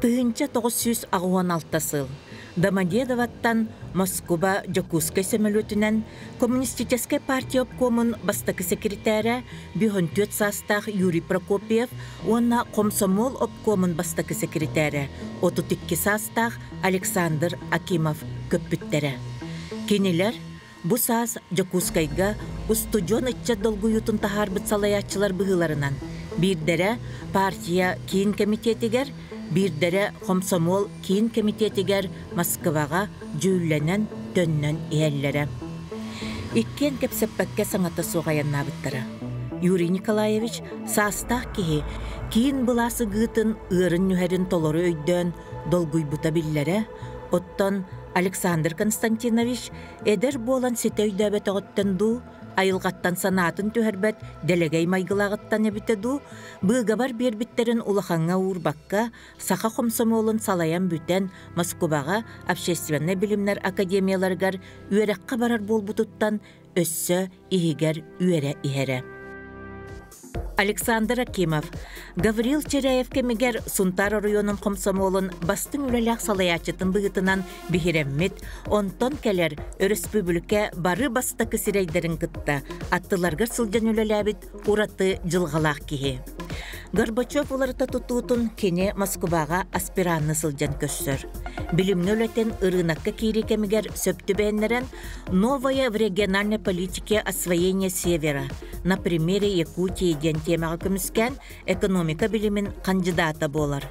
1986 сыл Домодедоваттан Москуба Дьокуускай сөмөлүөтүнэн Коммунистическай партия обкомун бастакы секретарэ 54 саастаах Юрий Прокопьев уонна Комсомол обкомун бастакы секретарэ 32 саастаах Александр Акимов көппүттэрэ. Кинилэр бу саас Дьокуускайга устудьуон ыччат долгуйуутун таһаарбыт салайааччылар быһыыларынан биирдэрэ партия киин кэмитиэтигэр, биирдэрэ хомсомуол киин кэмитиэтигэр Москваҕа дьүүллэнэн төннөн иһэллэрэ. Иккиэн кэпсэппэккэ саҥата суох айаннаабыттара. Юрий Николаевич саастаах киһи киин былаас ыгыытын ыарын-нүһэрин толору өйдөөн долгуйбута биллэрэ, оттон Александр Константинович эдэр буолан ситэ өйдөөбөтөҕүттэн дуу, айылҕаттан санаатын түһэрбэт дэлэгэй майгылааҕыттан эбитэ дуу, быыгабар биэрбиттэрин улахаҥҥа уурбакка, саха хомсомуолун салайан бүтэн, Москубаҕа общественнай билимнэр академияларыгар үөрэххэ барар буолбутуттан өссө иһигэр үөрэ иһэрэ. Александр Акимов Гаврил Чиряев кэмигэр Сунтаар оройуонун хомсомуолун бастыҥ үлэлээх салайааччытын быһыытынан биһирэммит, онтон кэлэр өрөспүүбүлүкэ бары бастакы сирэйдэрин кытта аттыларыгар сылдьан үлэлээбит ураты дьылҕалаах киһи. Горбачев уларыта тутуутун кини Москваҕа аспиранны сылдьан көрсөр. Билимҥэ үлэтин ырыынакка киирии кэмигэр сөп түбэһиннэрэн «Новая в региональной политике освоение Севера на примере Якутии» диэн тиэмэҕэ көмүскээн экономика билимин хандьыдаата буолар.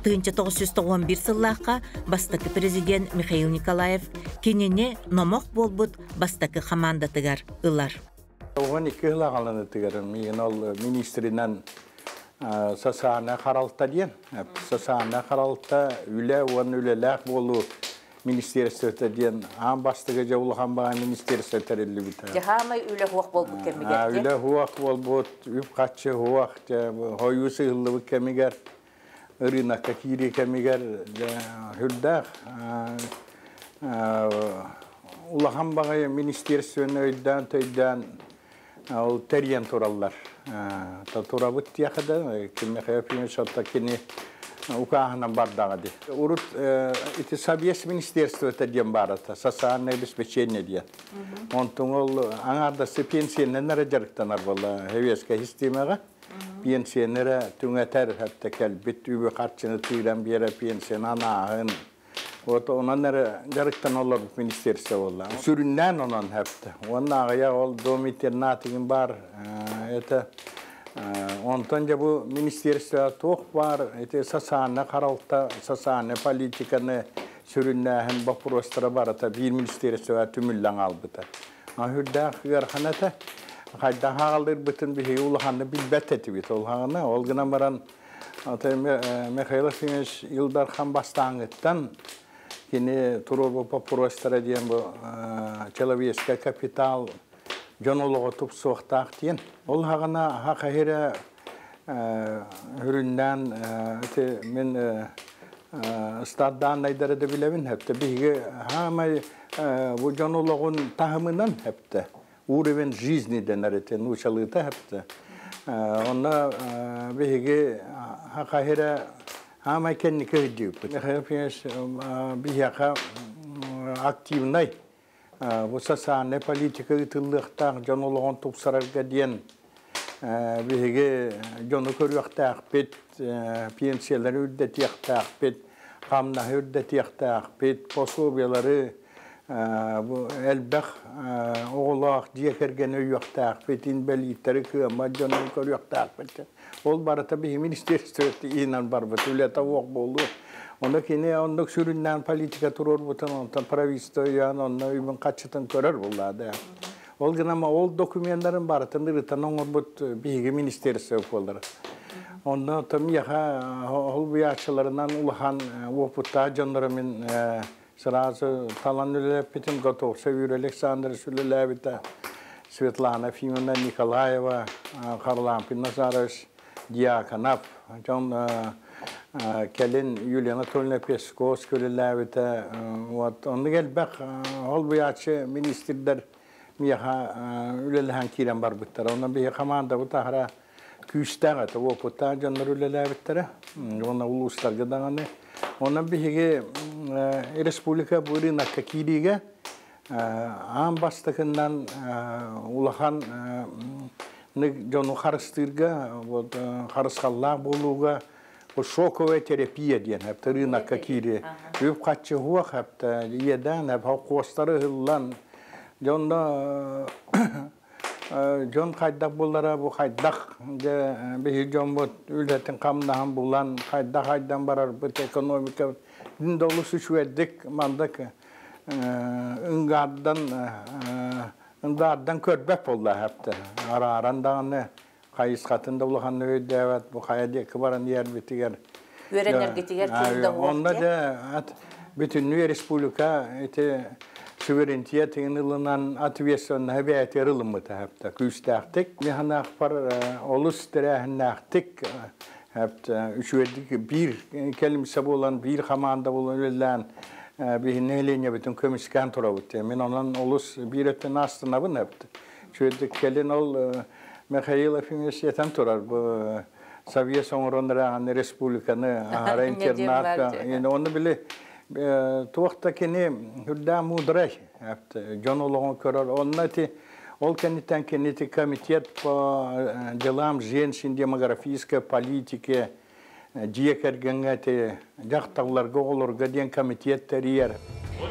1991 сыллаахха бастакы президент Михаил Николаев кинини номох буолбут бастакы хамаандатыгар ылар. 12 сыл аҕаланытыгар миигин ол министринэн социальнай харалта диэн социальнай харалта үлэ уонна үлэлээх буолуу министерствота диэн аан бастакы дьэ улахан баҕа министерство тэриллибитэ. Дьаһаамай үлэ хуох буолбут кэмигэр. Үлэ хуох буолбут, үп-харчы хуох, хойуу сыһыллыбыт кэмигэр, ырыынакка киирии кэмигэр дьэ сүрдээх улахан баҕайы министерствоны өйдөөн-төйдөөн ол тэрийэн тураллар. Турабыт диэхэ да, Михаил Ефимович отто кини укааһынан бардаҕа дии. Урут ити Собес министерствота диэн баарата, социальное обеспечение диэн. Онтон ол аҥаардасы пенсиянан эрэ дьарыктанар буолла Хевескэ системаҕа. Пенсияны эрэ түҥэтэр, хатта кэлбит үбү харчыны тыыран биэрэр пенсияны анааһын, Вот онон эрэ дьарыктан олорбут министерство буолла. Сүрүннээн онон хэпте. Уонна аҕыйах ол дом интернатыгын бар это онтон дьэ бу министерство туох бар ити социальнай харалта, социальнай политиканы сүрүннээһин боппуруостара барыта биир министерствоҕа түмүллэн хаалбыта. Үрдээх ыарахан этэ. Хайдах хааллырбытын биһиги улаханнык билбэт этибит ол хаҕына. Ол гынан баран Михаил Ефимович Ил Дархан бастааҥҥыттан кини туруорбут боппуруостара диэн бу человеческай капитал дьон олоҕо тупсуохтаах диэн. Ол хаҕына саха сирэ үрүннээн ити мин стат дааннайдары да билэбин хэптэ биһиги хаамай бу дьон олоҕун таһымынан хэптэ уровень жизни дэнэр ити нуучалыыта хэптэ. Онно биһиги хахаһира хаамай кэнники өйдүүппүт. Михаил Ефимович биһиэхэ активнай бу социальнай политика ыытыллыахтаах дьон олоҕун тупсарарга диэн биһиги дьону көрүөхтээхпит, пенсиялары үрдэтиэхтээхпит, хамнаһы үрдэтиэхтээхпит, пособиялары Бу элбэх оҕолоох дьиэ кэргэни өйүөхтээхпит, инбэлииттэри кыаммат дьону көрүөхтээхпит. Ол барыта биһи министерствота иһинэн барбыт, үлэтэ уох буолуо. Ону кини оннук сүрүннээн политика туруорбутун, онтон правительство өйөөн, онно үбүн хаччытын көрөр буллаада. Ол гынан ол докуменнарын барытын ырытан оҥорбут биһиги министерство буолар. Онно томияха ол буйааччыларынан улахан уопуттаах дьоннору мин Сразу талан үлэлэппитим Готовцев Юрий Александрович үлэлээбитэ, Светлана Ефимовна Николаева, Харлампий Назарович Дьяконов, дьон кэлин Юлия Анатольевна Песковская үлэлээбитэ. Вот оннук элбэх холбуйааччы министрдэр миэхэ үлэлэһэн киирэн барбыттара. Онон биһи хамаандабыт аһара Күүстээх этэ, опыттаах дьоннор үлэлээбиттэрэ. Уонна улуустарга даҕаны. Онон биһиги республика бу рынокка киириигэ аан бастакыннан улахан дьону харыстыырга, вот харысхаллаах буолууга шоковая терапия диэн хэптэ рынокка киири. Үп-харчы хуох хэптэ иэдээн хэп холкуостары ыһыллан дьонно дьон хайдах буллара бу хайдах дьэ биһи дьоммут үлэтин хамнаһын булан хайдах хайдан барарбыт экономика да олус үчүгэйдик мандак ынгардан ындаардан көрбөт буолла хэптэ арааран даҕаны хайысхатын да улаханнык өйдөөбөт бу хайа диэки баран иһэрбитигэр Үөрэнэргитигэр ким да суох онно дьэ бүтүннүү республика ити суверенитет ылынан ответственноһы бэйэтигэр ылыммыта хэптэ күүстээхтик механаахпар олус тэрээһиннээхтик үчүгэйдик биир кэлимсэ буолан биир хамаанда буолан үлэлээн биһиги нэһилиэнньэбитин көмүскээн турабыт мин онон олус биир өттүн астынабын үчүгэйдик кэлин ол Михаил Ефимович этэн турар бу Совет оҥорон эрээҕин республиканы аһара интернатка оны били туох да кини үрдээх муударай дьон олоҕун көрөр онно ити ол кэнниттэн кини комитет по делам женщин, демографической политике, дьиэ кэргэҥҥэ ити дьахталларга, оҕолорго диэн комитет тэрийэр.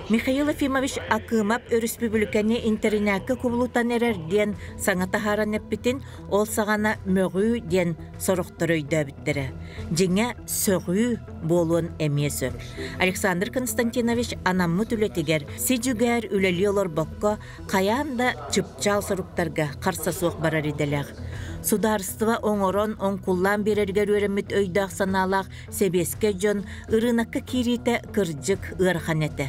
Михаил Ефимович Акымов өрөспүүбүлүкэни интэринээккэ кубулутан эрэр диэн саҥа таһааран эппитин ол саҕана мөҕүү диэн сорохтор өйдөөбүттэрэ. Дьиҥэ, сөҕүү буолуон эмиэ сөп. Александр Константинович анаммыт үлэтигэр си-дьүгээр үлэлии олорбокко, хайаан да чыпчаал соруктарга харса суох барар идэлээх. Судаарыстыба оҥорон, оҥкуллаан биэрэригэр үөрэммит өйдөөх-санаалаах сэбиэскэй дьон ырыынакка киириитэ кырдьык ыарахан этэ.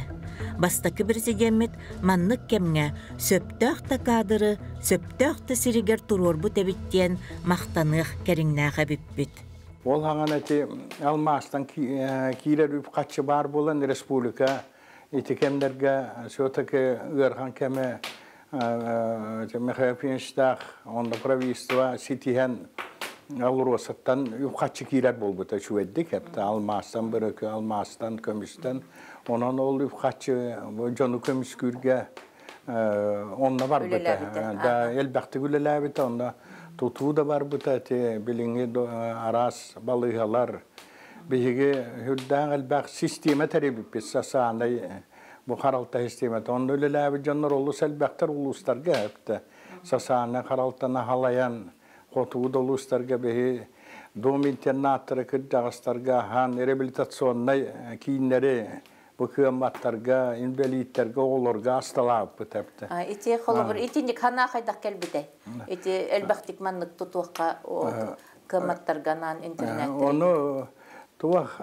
Бастакы президеммит маннык кэмҥэ сөптөөх да каадыры сөптөөх да сиригэр туруорбут эбит диэн махтаныах кэриҥнээх эбиппит. Ол хаҥан эти алмаастан киирэр үп-харчы баар буолан республика ити кэмнэргэ все-таки ыарахан кэмэ Михаил Ефимовичтаах онно правительство ситиһэн Алросаттан үп-харчы киирэр буолбута үчүгэйдик эптэ алмаастан бырыкы алмаастан көмүстэн онон ол үп-харчы дьону көмүскүүргэ онно барбыта да элбэхтик үлэлээбитэ онно тутуу да барбыта ити билиҥҥи араас балыыһалар биһиги үрдээх элбэх систиэмэ тэрийбиппит социальнай бу харалта систиэмэтэ онно үлэлээбит дьоннор олус элбэхтэр улуустарга эптэ социальнай харалтаны халайан хотугу да улуустарга биһи дом интернаттары кырдьаҕастарга аһаан реабилитационнай кииннэри бу кыамматтарга инбэлииттэргэ оҕолорго асталаабыппыт эптэ Ити холобур итинник ханаа хайдах кэлбитэй? Ити элбэхтик маннык тутуохха кыамматтарга анаан интернаттары. Ону туох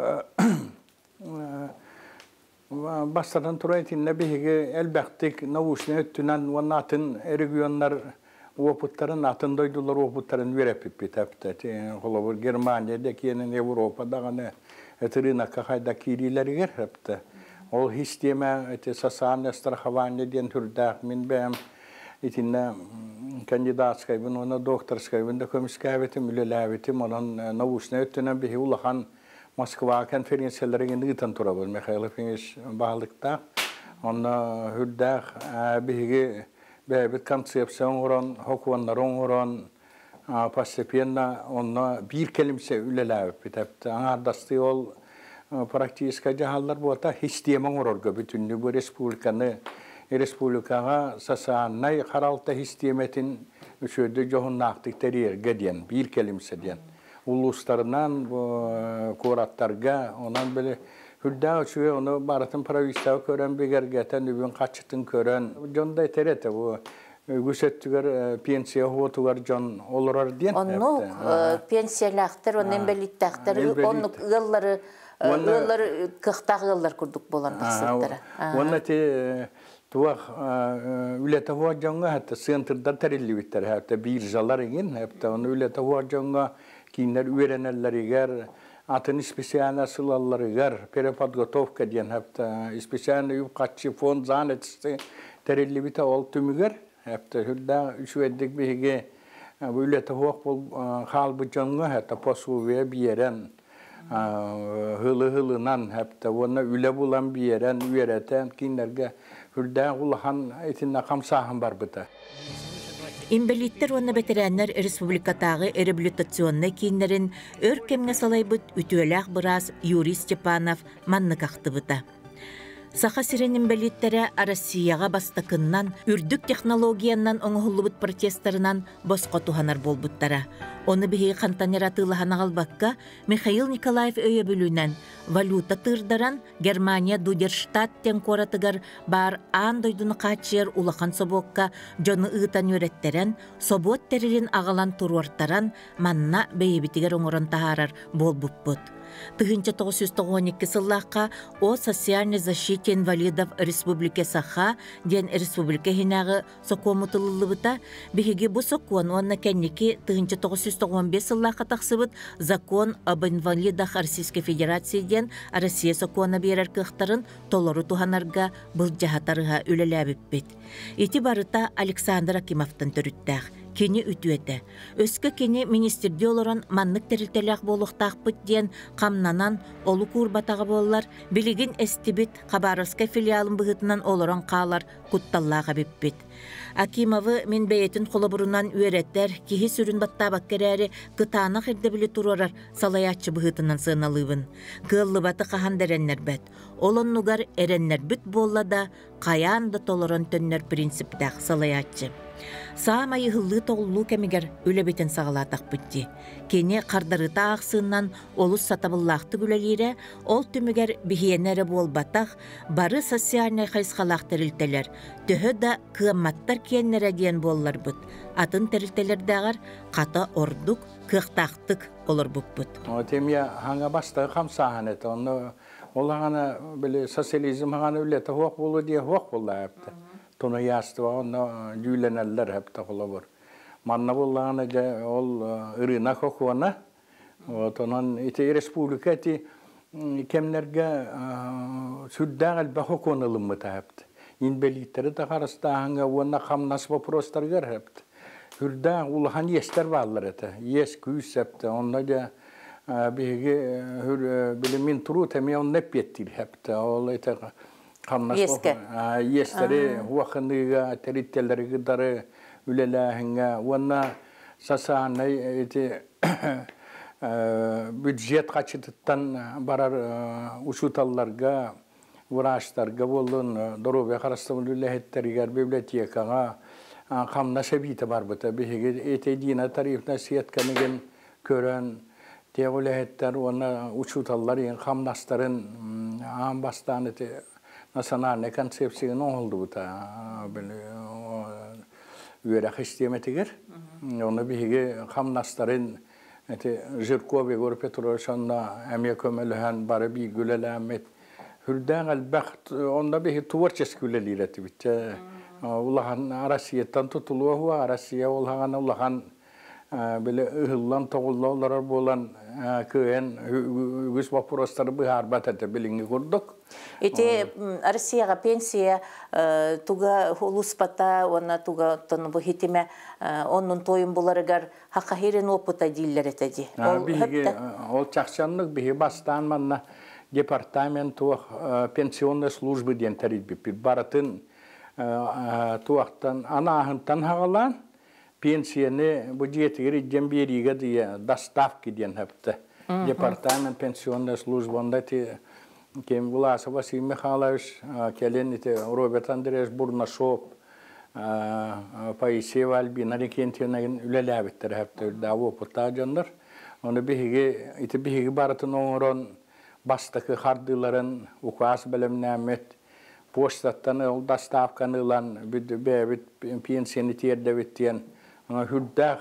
бастатан туран итиннэ биһиги элбэхтик научнай өттүнэн уонна атын регионнар опыттарын, атын дойдулар опыттарын үөрэппиппит эптэ. Холобур, Германия да киэнин Европа даҕаны рынокка хайда киириилэригэр эптэ. Ол систиэмэ эти социальное страхование диэн түрдээх мин бэйэм итиннэ кандидатскайбын уонна докторскайбын да көмүскээбитим, үлэлээбитим. Онон научнай өттүнэн биһи улахан Москва конференцияларыгын ыытан турабын Михаил Ефимович баһылыктаах. Онно үрдээх биһиги бэйэбит концепция оҥорон, сокуоннары оҥорон, постепенно онно биир кэлимсэ үлэлээбиппит. Аҥаардастыы ол практическай дьаһаллар буота система оҥорорго бүтүннүү бу республиканы республикаҕа социальнай харалта систиэмэтин үчүгэйдик дьоһуннаахтык тэрийэргэ диэн биир кэлимсэ диэн улуустарынан куораттарга онон били үрдээх үчүгэй ону барытын правительство көрөн бигэргэтэн үбүн хаччытын көрөн дьон да этэр этэ бу үгүс өттүгэр пенсия уотугар дьон олорор диэн Оннук пенсиялаахтар уонна инбэлииттээхтэр оннук ыаллары ыаллар кыахтаах ыаллар курдук буолан тахсыбыттара. Уонна ти туох үлэтэ хуа дьоҥҥо хатта центрдар тэриллибиттэр хатта биржалар иҥин хатта ону үлэтэ хуа дьоҥҥо кииннэр үөрэнэллэригэр атын специально сылалларыгар переподготовка диэн хатта специальный үп-харчы фонд занятости тэриллибитэ ол түмүгэр хатта үрдээх үчүгэйдик биһиги. Үлэтэ суох хаалбыт дьоҥҥо это пособие биэрэн, һылы-һылынан хэптэ уонна үлэ булан биэрэн, үөрэтэн кинилэргэ үрдээх улахан итиннэ хамсааһын барбыта. Инбэлииттэр уонна бэтэрээннэр республикатааҕы реабилитационнай кииннэрин өр кэмҥэ салайбыт үтүөлээх быраас Юрий Степанов маннык ахтыбыта. Саха сирин инбэлииттэрэ Россияҕа бастакыннан үрдүк технологиянан оҥоһуллубут протезтарынан босхо туһанар буолбуттара. Ону биһиги хантан эрэ атыылаһан аҕалбакка, Михаил Николаев өйөбүлүнэн валюта тыырдаран Германия Дудерштадт диэн куоратыгар баар аан дойдуну хааччыйар улахан собуокка дьону ыытан үөрэттэрэн, собуот тэрилин аҕалан туруортаран, манна бэйэбитигэр оҥорон таһаарар буолбуппут. 1992 сыллаахха «О социальной защите инвалидов Республики Саха» диэн республика иһинээҕи сокуон ылыллыбыта. Биһиги бу сокуон уонна кэнники 1995 сыллаахха тахсыбыт «Закон об инвалидах Российской Федерации» диэн Россия сокуона биэрэр кыахтарын толору туһанарга былдьаһатарыһа үлэлээбиппит. Ити барыта Александр Акимовтан төрүттээх. Кини үтүөтэ. Өскө кини министрдии олорон маннык тэрилтэлээх буолуохтаахпыт диэн хамнанан олук уурбатаҕа буоллар, билигин эстибит Хабаровскай филиалын быһыытынан олорон хаалар кутталлаах эбиппит. Акимовы мин бэйэтин холобурунан үөрэтэр, киһи сүрүн баттаабакка эрээри кытаанах ирдэбили туруорар салайааччы быһыытынан сыаналыыбын. Кыаллыбаты хаһан да эрэннэрбэт. Ол оннугар эрэннэрбит буолла да, хайаан да толорон төннөр принциптээх салайааччы. Саамай ыһыллыы-тоҕуллуу кэмигэр үлэбитин саҕалаатахпыт дии. Кини хардарыта аахсыынан олус сатабыллаахтык үлэлиирэ, ол түмүгэр биһиэнэ эрэ буолбатах, бары социальнай хайысхалаах тэрилтэлэр, төһө да кыамматтар киэннэрэ диэн буолларбыт, атын тэрилтэлэрдээҕэр хата ордук кыахтаахтык олорбуппут. Темия хаҥа бастакы хамсааһын этэ. Онно ол хаҥана били социализм хаҥана үлэтэ суох буолуо диye суох буолла эптэ. Тунуйаастыба онно дьүүлэнэллэр эптэ холобур. Манна буоллаҕына дьэ ол ырыынак хохуона. Вот онон ити республика ити кэмнэргэ сүрдээх элбэх хокуон ылыммыта эптэ. Инбэлииттэри да харыстааһыҥҥа уонна хамнас вопростарыгар эптэ. Үрдээх улахан иэстэр бааллар этэ. Иэс күүс эптэ. Онно дьэ биһиги били мин труд эмиэ онно эппиэттиир эптэ. Ол ити хамнас иэстэри уахыныыга тэрилтэлэри кытары үлэлээһиҥҥэ уонна социальнай ити бюджет хачытыттан барар учууталларга, врачтарга буоллун, доруобуйа харыстабыл үлэһиттэригэр, библиотекаҕа хамнас эбиитэ барбыта. Биһиги ити Дина тарифная сетканы көрөн, тех үлэһиттэр уонна учууталлар иһин хамнастарын аан бастаан ити национальнай концепцияны оҥоһуллубута үөрэх систиэмэтигэр. Оны биһиги хамнастарын ити Жирков Егор Петрович онно эмиэ көмөлөһөн бары бииргэ үлэлээммит. Үрдээх элбэх онно биһи творческий үлэлиир этибит. Улахан Россияттан тутулуо Россия улахан улахан били ыһыллан тоҕулла олорор буолан кыайан үгүс боппуруостары быһаарбат этэ билиҥҥи курдук. Ити Россияҕа пенсия туга улуспата уонна туга оттон бу хитиме оннун тойун буларыгар хахахирин опыта дииллэр этэ ди. Ол биһиги ол чахчаннык биһи бастаан манна департамент туох пенсионной службы диэн тэрийбиппит. Барытын туохтан анааһынтан хагалаан пенсияны бу дьиэтигэр илдьэн биэриигэ дия доставки диэн хэптэ. Департамент пенсионной службы онда ти кем Власов Василий Михайлович кэлин ити Роберт Андреевич Бурнашов Паисеева Альбина Рекентьевнагын үлэлээбиттэр хэптэ үрдээҕи опыттаах дьоннор. Ону биһиги ити биһиги барытын оҥорон бастакы хардыыларын указ бэлэмнээммит почтаттан ол доставканы ылан бэйэбит пенсияны тиэрдэбит диэн үрдээх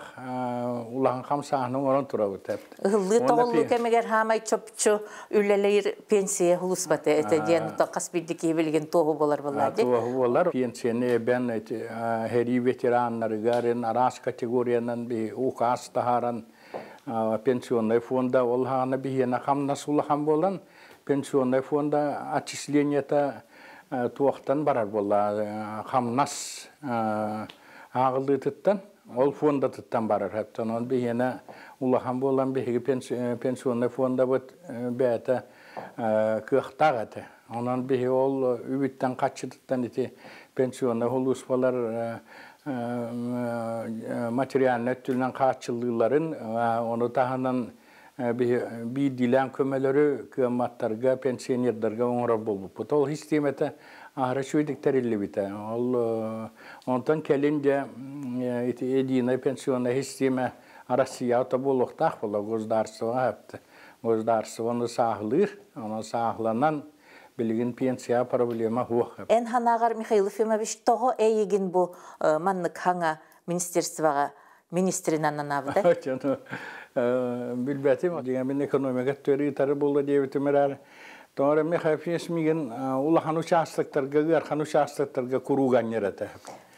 улахан хамсааһыны оҥорон турабыт. Ыһыллыы тоҕуллуу кэмигэр хаамай чопчу үлэлиир пенсия хулуспата этэ диэн хас биирдии киһи билигин туоһу буолар буолла дии. Туоһу буолар. Пенсияны эбэн сэрии ветераннарыгар араас категориянан указ таһааран пенсионный фонда ол хаана биһиэнэ хамнас улахан буолан пенсионный фонда отчислениета туохтан барар буолла хамнас ааҕылыытыттан. Ол фондатыттан барар. Оттон он биһиэнэ улахан буолан биһиги пенсионный фондабыт бэйэтэ кыахтаах этэ. Онон биһи ол үбүттэн хаччытыттан ити пенсионный улууспалар материальнай өттүнэн хааччыллыыларын, ону таһынан биирдиилээн көмөлөрү кыамматтарга, пенсионердарга оҥорор буолбуппут. Ол систиэмэтэ аһара үчүгэйдик тэриллибитэ. Ол онтон кэлин дьэ ити единая пенсионная система Россияҕа то буолуохтаах буолла государствоҕа государствоны сааһылыыр, онон сааһыланан билигин пенсия проблема суох. Эн санааҕар Михаил Ефимович тоҕо эйигин бу маннык хаҥа министерствоҕа министринэн анаабыта? Билбэтим. Дьиҥэ экономика төрү буолла диэбитим эрээр. Тоҕо Михаил Ефимович миигин улахан участоктарга, ыарахан участоктарга куруук анньар этэ.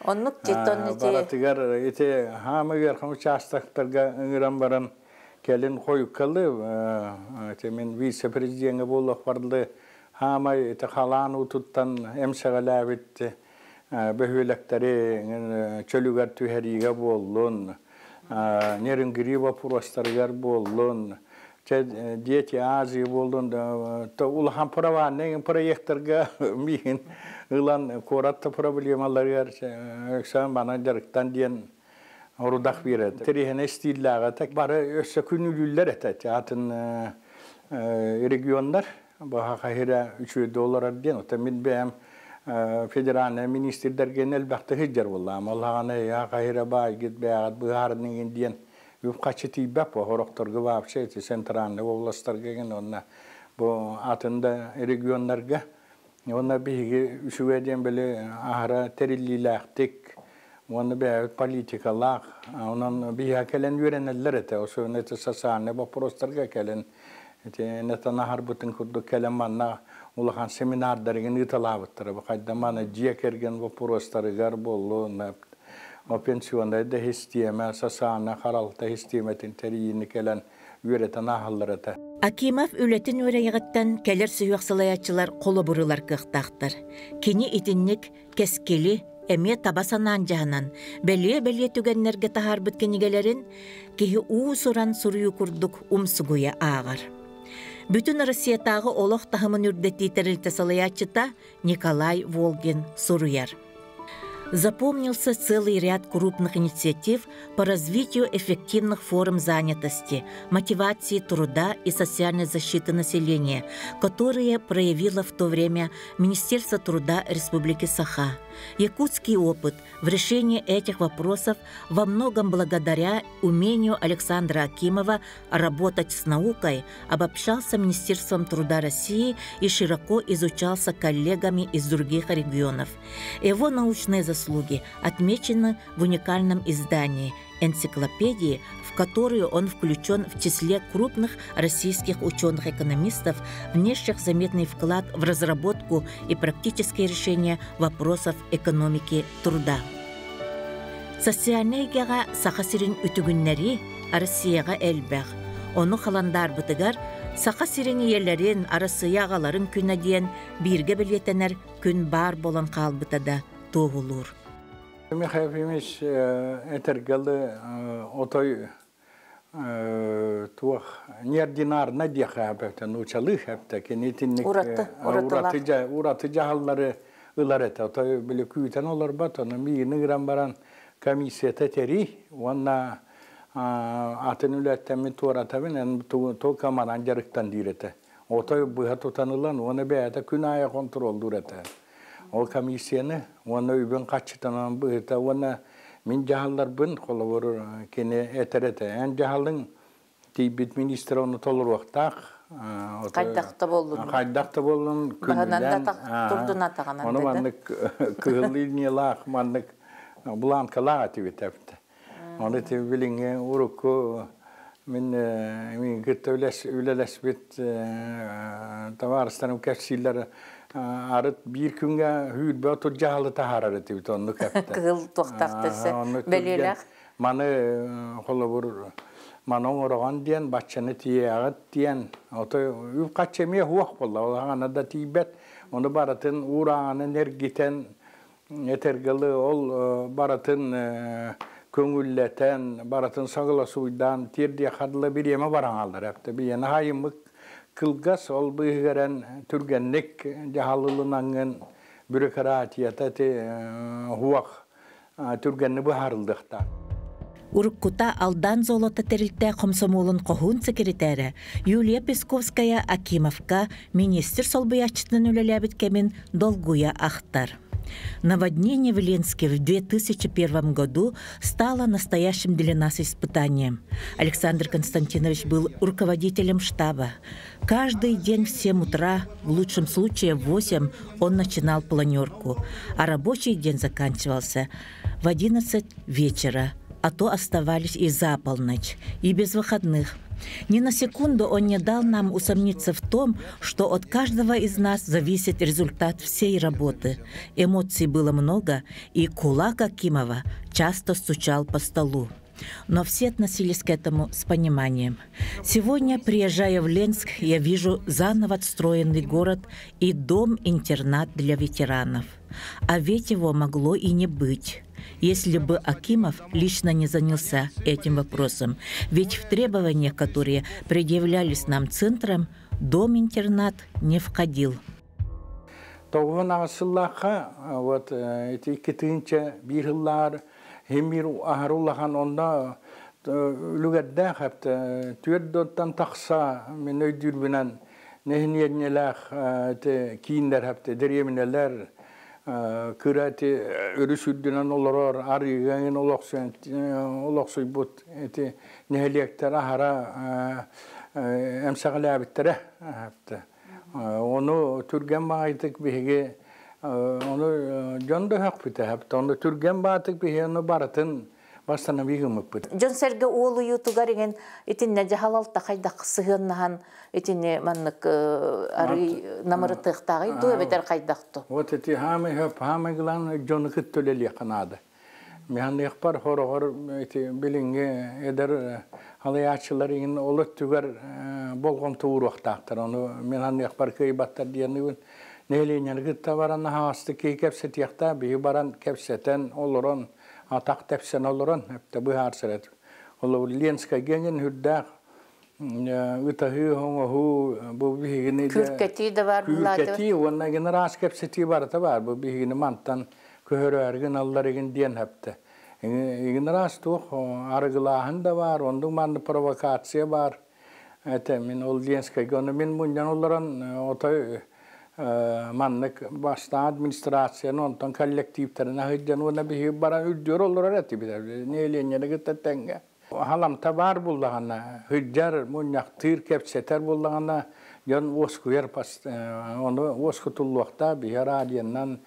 Оннук титон ити баратыгар ити хаама ыарахан участоктарга ыҥыран баран кэлин хойуккалы ити мин вице-президеҥҥэ буолуох барды хаамай ити халаан уутуттан эмсэҕэлээбит бөһүөлэктэри чөлүгэр түһэриигэ буоллун, Нерюнгри вопростарыгар буоллун, Дети Азии буоллун, улахан праванный проекттарга миигин ылан куорат проблемаларыгар эксамен бана дьарыктан диэн орудах биэрэр. Тэрээһинэ стиллээҕэ бары өссө күнүүлүүллэр этэ. Атын регионнар баха хаһыра үчүгэй доллар диэн. Оттон мин бэйэм федеральный министрдэргэ элбэхтэ сылдьар буоллаам. Ол хаҕана я хаһыра баайгыт бэйэҕит быһаарыныгын диэн үп хаччы тиийбэт бу хорохторго вообще эти центральный областарга ген онна бу атын да регионнарга онна биһиги үчүгэй диэн били аһара тэриллиилээхтик уонна бэйэбит политикалаах онон биһиэхэ кэлэн үөрэнэллэр этэ особенно это социальный вопростарга кэлэн ити нэтанаһарбытын курдук кэлэн манна улахан семинардарыгын ыыталаабыттара бу хайда маны дьиэ кэргэн вопростарыгар буоллун о пенсионнай да систиэмэ социальнай харалта систиэмэтин тэрийиини кэлэн үөрэтэн ааһаллар этэ. Акимов үлэтин үөрэйэҕиттэн кэлэр сүһүөх салайааччылар холобурулар кыахтаахтар. Кини итинник кэскили эмиэ таба санаан дьаһанан, бэлиэ-бэлиэ түгэннэргэ таһаарбыт кинигэлэрин киһи уус-уран суруйуу курдук умсугуйа ааҕар. Бүтүн Россиятааҕы олох таһымын үрдэтии тэрилтэ салайааччыта Николай Волгин суруйар. Запомнился целый ряд крупных инициатив по развитию эффективных форм занятости, мотивации труда и социальной защиты населения, которые проявило в то время Министерство труда Республики Саха. Якутский опыт в решении этих вопросов во многом благодаря умению Александра Акимова работать с наукой обобщался Министерством труда России и широко изучался коллегами из других регионов. Его научные заслуги отмечены в уникальном издании энциклопедии, в которую он включен в числе крупных российских ученых-экономистов, внесших заметный вклад в разработку и практическое решение вопросов экономики труда. Социальнай эйгэҕэ Саха сирин үтүгүннэри Россияҕа элбэх. Ону халандаарбытыгар Саха сирин ийэлэрин, Арассыыйа аҕаларын күнэ диэн бииргэ бэлиэтэнэр күн баар буолан хаалбыта да туоһулуур. Михаил Ефимович этэргэлы отой туох неординарно диэхэ эбэтэ нуучалыы эбэтэ кини итинник ураты ураты ураты дьаһаллары ылар этэ отой били күүтэн олорбот ону миигин ыҥыран баран комиссията тэрий уонна атын үлэттэммин туоратабын эн только манан дьарыктан диир этэ отой быһа тутан ылан уонна бэйэтэ күн аайы контроллуур этэ ол комиссияны уонна үбүн хаччытынан быһыта уонна мин дьаһалларбын холобур кини этэр этэ эн дьаһалыҥ тиийбит министр ону толоруохтаах хайдах да буоллун хайдах да буоллун күнүнэн турдун атаҕынан ону маннык кыһыл линиялаах маннык бланкалаах этибит эбит Оны ти билиҥҥи урукку мин мин кытта үлэлэспит табаарыстарым кэпсииллэр арыт биир күҥҥэ хүүрбэ отут дьаһалы таһаарар этибит оннук эптэ. Кыһыл туохтаах бэлиэлээх. Маны холобур маны оҥороҕон диэн баччаны тиийэҕит диэн ото үп хаччы эмиэ суох буолла ол хаҥана да тиийбэт ону барытын уурааҕынан эргитэн этэргэлы ол барытын Көңүллэтэн, барытын согласуйдаан тиэрдиэххэ дылы бириэмэ бараҥаллар эбит. Биһиэнэ хайыммыт кылгас, ол быыһыгар түргэнник дьаһалылынаҥҥын бюрократията ити хуах түргэнник быһаарыллыахтаах. Уруккута Алдан золото тэрилтэ хомсомуолун хоһуун секретарэ Юлия Песковская Акимовка министр солбуйааччытынан үлэлээбит кэмин долгуйа ахтар. Наводнение в Ленске в 2001 году стало настоящим для нас испытанием. Александр Константинович был руководителем штаба. Каждый день в 7 утра, в лучшем случае в 8, он начинал планерку, а рабочий день заканчивался в 11 вечера, а то оставались и за полночь, и без выходных. Ни на секунду он не дал нам усомниться в том, что от каждого из нас зависит результат всей работы. Эмоций было много, и кулак Акимова часто стучал по столу. Но все относились к этому с пониманием. Сегодня, приезжая в Ленск, я вижу заново отстроенный город и дом-интернат для ветеранов. А ведь его могло и не быть, если бы Акимов лично не занялся этим вопросом. Ведь в требованиях, которые предъявлялись нам центром, дом-интернат не входил. 98 сыллаахха вот ити 2001 сыллаар химир аһаруллахан онно үлүгэрдээх эбит 4-тан тахса мин өйдүүрбүнэн нэһилиэнньэлээх ити кииннэр хэпте дэриэбинэлэр кыра ити өрүс үрдүнэн олорор арыыга олохсуйбут ити нэһилиэктэр аһара эмсэҕэлээбиттэрэ. Ону түргэн баҕайытык биһиги ону дьон да өһөхпүтэ, ону түргэн баатык биһиги ону барытын бастана гыммыппыт. Дьон сэргэ уолуйуутугар иҥин итиннэ дьаһалалта хайдах сыһыаннаһан итини маннык арый намырытыахтааҕый дуу эбэтэр хайдах дуу? Вот эти хаамай хөп хаамай гылаан дьону кытта үлэлиэххэ наада. Миһаныахпар хороҕор ити билиҥҥи эдэр халыйааччылар иҥин ол өттүгэр болҕомто ууруохтаахтар. Ону миһаныахпар кыайбаттар диэн нэһилиэнньэни кытта баран аһаҕастык киһи кэпсэтиэхтээх, биһи баран кэпсэтэн олорон, атах тэпсэн олорон эптэ быһаарсар этим. Ол Ленскайга иҥин үрдээх ытаһыы, оҥоһуу бу биһигини Күркэтии да бар Күркэтии уонна гин ыраас кэпсэтии барыта бар. Бу биһигини мантан көһөрөөргүн аллар игин диэн хэпте. Игин ыраас туох арыгылааһын да бар, оннук манны провокация бар. Это мин ол Ленскайга оны мин мунньан олорон отой маннык бастаан администрацияны онтон коллективтерин аһыйдан уонна биһиги баран үрдүөр олорор этибит. Нэһилиэнньэни кытта тэҥҥэ. Халамта бар буллаҕына, хыдьар, мунньахтыыр, кэпсэтэр буллаҕына, дьон уоскуйар ону уоскутуллуохта биһи радионан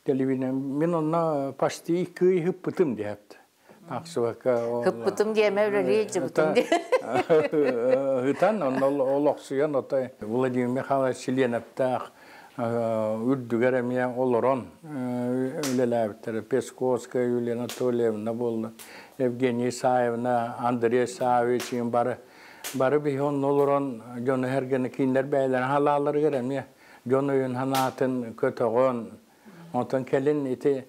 телевидение мин онно почти кый хыппытым диэпт. Ахсыбакка Хыппытым диэмэ үлэлии дьыбытым ди. Ытан онно олохсуйан отой Владимир Михайлович Селеновтаах үрдүгэр эмиэ олорон үлэлээбиттэр. Песковская Юлия Анатольевна буолла, Евгения Исаевна, Андрей Савич бары бары биһи онно олорон дьону эргени кинилэр бэйэлэрин халааларыгар эмиэ дьон өйүн санаатын көтөҕөн. Онтон кэлин ити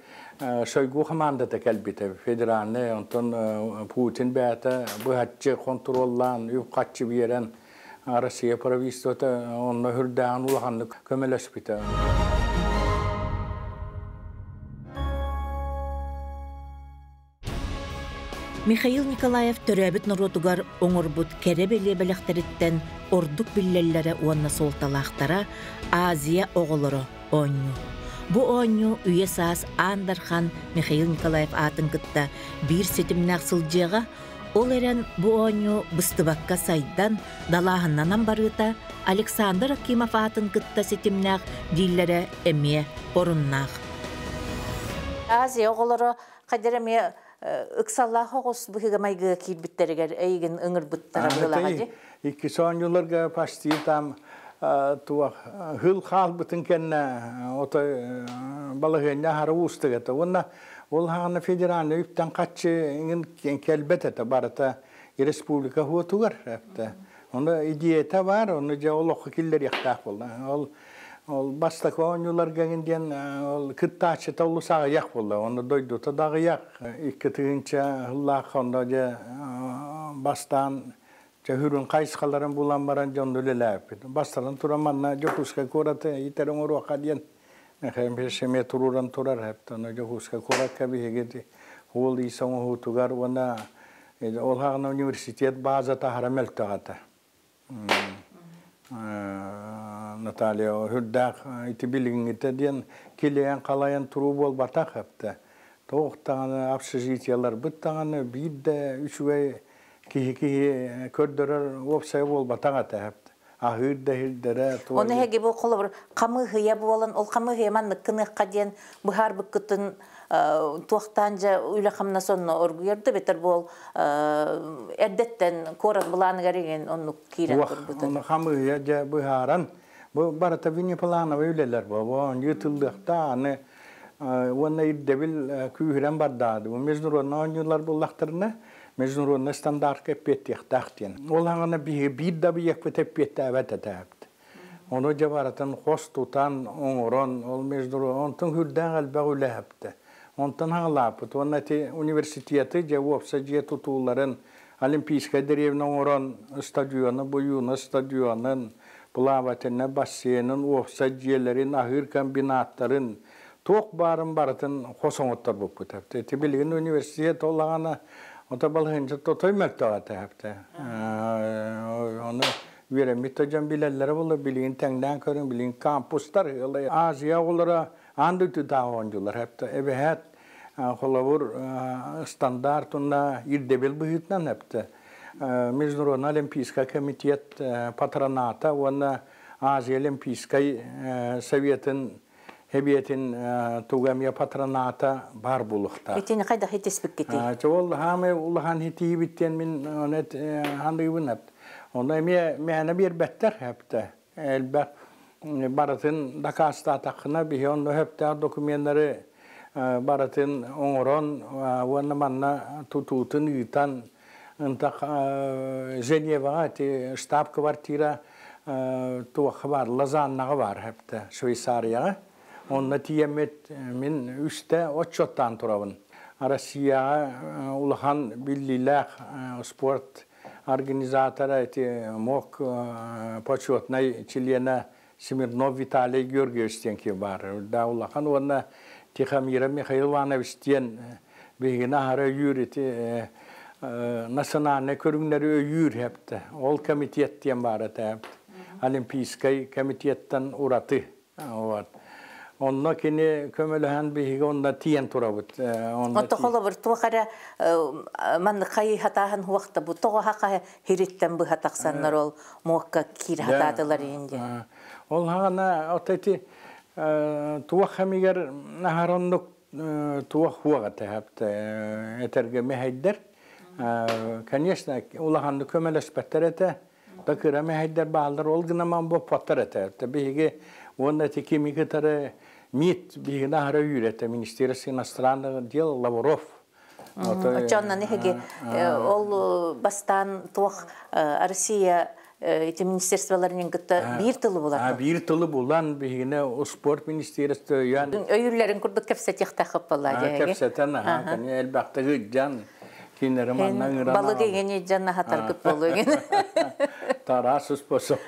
Шойгу командата кэлбитэ федеральный, онтон Путин бэйэтэ быһаччы хонтуруоллаан, үп-харчы биэрэн Россия правительствота онно үрдээҕин улаханнык көмөлөспүтэ. Михаил Николаев төрөөбүт норуотугар оҥорбут кэрэ бэлиэ бэлэхтэриттэн ордук биллэллэрэ уонна суолталаахтара Азия оҕолоро оонньуу. Бу оонньуу үйэ саас Аан Дархан Михаил Николаев аатын кытта биир ситимнээх сылдьыаҕа, ол эрэн бу оонньуу быстыбакка сайдан, далааһыннанан барыыта Александр Акимов аатын кытта ситимнээх дииллэрэ эмиэ оруннаах. Азия оҕолоро хайдах эмиэ ыксаллаах оҕус быһыыга майгыга киирбиттэригэр эйигин ыҥырбыттара быһыылааҕа дии. Иккис оонньууларга почти там туох хыл хаалбытын кэннэ отой балаһыанньа аһара уустук этэ. Уонна ол хаҕана федеральный үптэн хаччы иҥин кэлбэт этэ барыта республика хуотугар эптэ. Ону идеята бар, ону дьэ олоххо киллэриэхтээх буолла. Ол Ол бастакы оонньууларга диэн ол кыттааччыта олус аҕыйах буолла. Онно дойдута да аҕыйах. 2 тыһыынча сыллаах онно дьэ бастаан чөһүрүн хайысхаларын булан баран дьон үлэлээппит. Бастатан туран манна Дьокуускай куораты итер оҥоруохха диэн эмиэ туруоран турар хэптэ. Дьокуускай куоракка биһиги уол иис оҥоһуутугар уонна ол хаҕына университет базата аһара мөлтөх этэ. Наталья үрдээх ити билиҥҥитэ диэн килэйэн халайан туруу буолбатах хэптэ. Тоох даҕаны общежитиеларбыт даҕаны биир да үчүгэй киһи-киһи көрдөрөр уопсайа буолбатах этэ хэптэ. Аһыыр да иһирдэрэ. Оны эһиги бу холобур хамыыһыйа буолан, ол хамыыһыйа маннык кыныахха диэн быһаарбыккытын туохтаан дьэ үлэ хамнас онно оргуйар да бетер буол эрдэттэн куорат былааныгар иҥин оннук киирэн турбутун. Оны хамыыһыйа дьэ быһааран, бу барыта внеплановый үлэлэр бу. Ыытыллыахта аны уонна ирдэбил күүһүрэн бардаады. Бу международный оонньуулар буллахтарына международный стандартка эппиэттиэхтээх диэн. Ол хаҥана биир да объекпыт эппиэттээбэт этээбит. Ону дьэ барытын хос тутан, оҥорон, ол международный, онтон хүрдээх элбэх үлэһэпти. Онтон хаҥалааппыт. Уонна ити университеты дьэ уопса дьиэ тутууларын, Олимпийскай деревня оҥорон, стадиону, Буюна стадионун, плавательный бассейнын, уопса дьиэлэрин, аһыыр комбинаттарын, туох баарын барытын хос оҥотторбуппут. Ити билигин университет ол аҕана ото балыһынча тотой мөлтөх этэ. Ону үөрэммит дьон билэллэрэ буолла, билигин тэҥнээн көрүҥ, билигин кампустар Азия оҕолоро аан дойдутааҕы оонньуулар хэптэ. Эбэһээт холобур стандарт уонна ирдэбил быһыытынан хэптэ. Международный олимпийский комитет патроната уонна Азия Олимпийскай советын хэбиэтин тугамия патроната бар булуохтаах. Итини хайдах хитиспиккити? Ол хаамай улахан хитиибиттен мин ханыыбын. Оны эми мээнэ биэрбэттэр хэптэ. Элбэх барытын дакаастаатаххына биһи онно хөптөөх документтары барытын оҥорон уонна манна тутуутун ыытан ынтах Женеваҕа ити штаб-квартира туохха бар Лозаннаҕа бар хэптэ Швейцарияҕа. Онно тиийэммит мин үстэ отчуоттаан турабын. Россияҕа улахан биллиилээх спорт организатора эти МОК почетный члена Смирнов Виталий Георгиевич диэн киһи баар. Да улахан уонна Тихомиров Михаил Иванович диэн биһигини аһара өйүүр ити национальный көрүҥнэри өйүүр хэпте. Ол комитет диэн баар этэ. Олимпийскай комитеттан ураты. Вот. Онно кини көмөлөһөн биһиги онно тиен турабыт. Онто холобур туох эрэ маннык хайыһатааһын хуахта бу тоҕо хаха хириттен быһа тахсаннар ол муокка киир хатаатылар инде. Ол хаҕана от эти туох хамигер наһароннук туох хуага тэхапта этерге мехайдер. Конечно, улаханны көмөлөспөттөр этэ. Да кыра мехайдер баалдар ол гынаман боппоттар этэ. Биһиги уонна эти кими кытары МИД биһиги ахара үйрете Министерство иностранных дел Лавров. Очоннан эһиги ол бастаан туох Россия эти министерстволарынын кытта биир тылы булар. Биир тылы булан биһигине спорт министерство ян. Өйүрлерин курдук кэпсэтиэхтэх хыппалла дьэһиги. Кэпсэтэн аха, элбэхтэ жан кинери манна ырана. Балык эгени жанна хатаргыт болуген. Тарас способ.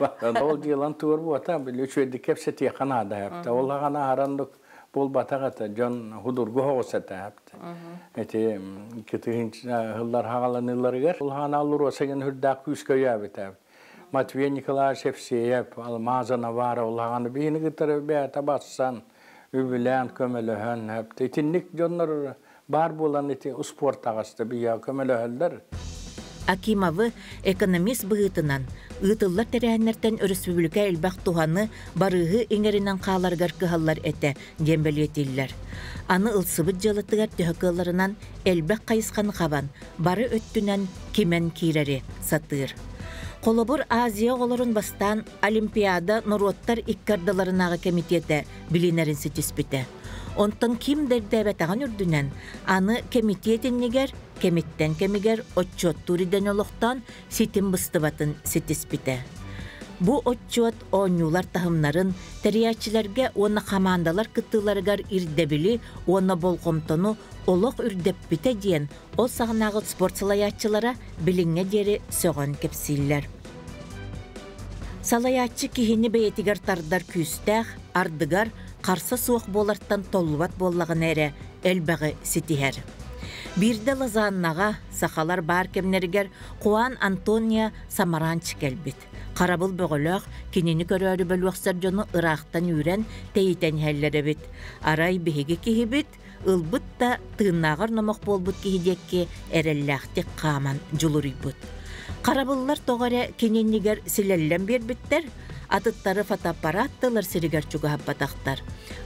Ол дилан тур буата били үчүдү кэпсэтиэ ханада хапта. Ол хана харандык болбатагата жон худургу хоосата хапта. Эти кытыгын хыллар хагаланыларыгар. Ол хана аллур осеген хүрдак күскөйәбит. Матвей Николаевич Евсеев, Алмаза Навара ол хаганы бихини кытары бэта бассан, үбүлээн көмөлөһөн хапта. Итинник жоннор бар булан ити спорт агасты бия көмөлөһөллөр. Акимовы экономист быһыытынан ыытыллар тэрээһиннэртэн өрөспүүбүлүкэ элбэх туһаны барыыһы иҥэринэн хааларгар кыһаллар этэ диэн бэлиэтииллэр. Аны ылсыбыт дьыалатыгар төһө кыалларынан элбэх хайысханы хабан, бары өттүнэн кимэн киирэри сатыыр. Холобур Азия оҕолорун бастаан Олимпиада норуоттар иккардаларынааҕы комитетэ билинэрин ситиспитэ. Онтон ким дэрдээбэтэҕин үрдүнэн, аны комитет иннигэр кэмиттэн кэмигэр отчуоттуур идэн олохтоон ситим быстыбатын ситиспитэ. Бу отчуот оонньуулар таһымнарын, тэрийээччилэргэ уонна хамаандалар кыттыыларыгар ирдэбили уонна болҕомтону олох үрдэппитэ диэн ол саҕанааҕы спорт салайааччылара билиҥҥэ диэри сөҕөн кэпсииллэр. Салайааччы киһини бэйэтигэр тардар күүстээх, ардыгар харса суох буолартан толлубат буоллаҕына эрэ элбэҕи ситиһэр. Биирдэ Лозаннаҕа сахалар баар кэмнэригэр Хуан Антонио Самаранч кэлбит. Харабыл бөҕөлөөх кинини көрөөрү бөлүөхсэр дьону ыраахтан үүрэн тэйитэн иһэллэр эбит. Арай биһиги киһибит ылбыт да тыыннааҕар номох буолбут киһи диэки эрэллээхтик хааман дьулуруйбут. Харабыллар тоҕо эрэ кини иннигэр силэллэн биэрбиттэр, атыттары фотоаппарат тылар сиригэр чугаһаппатахтар.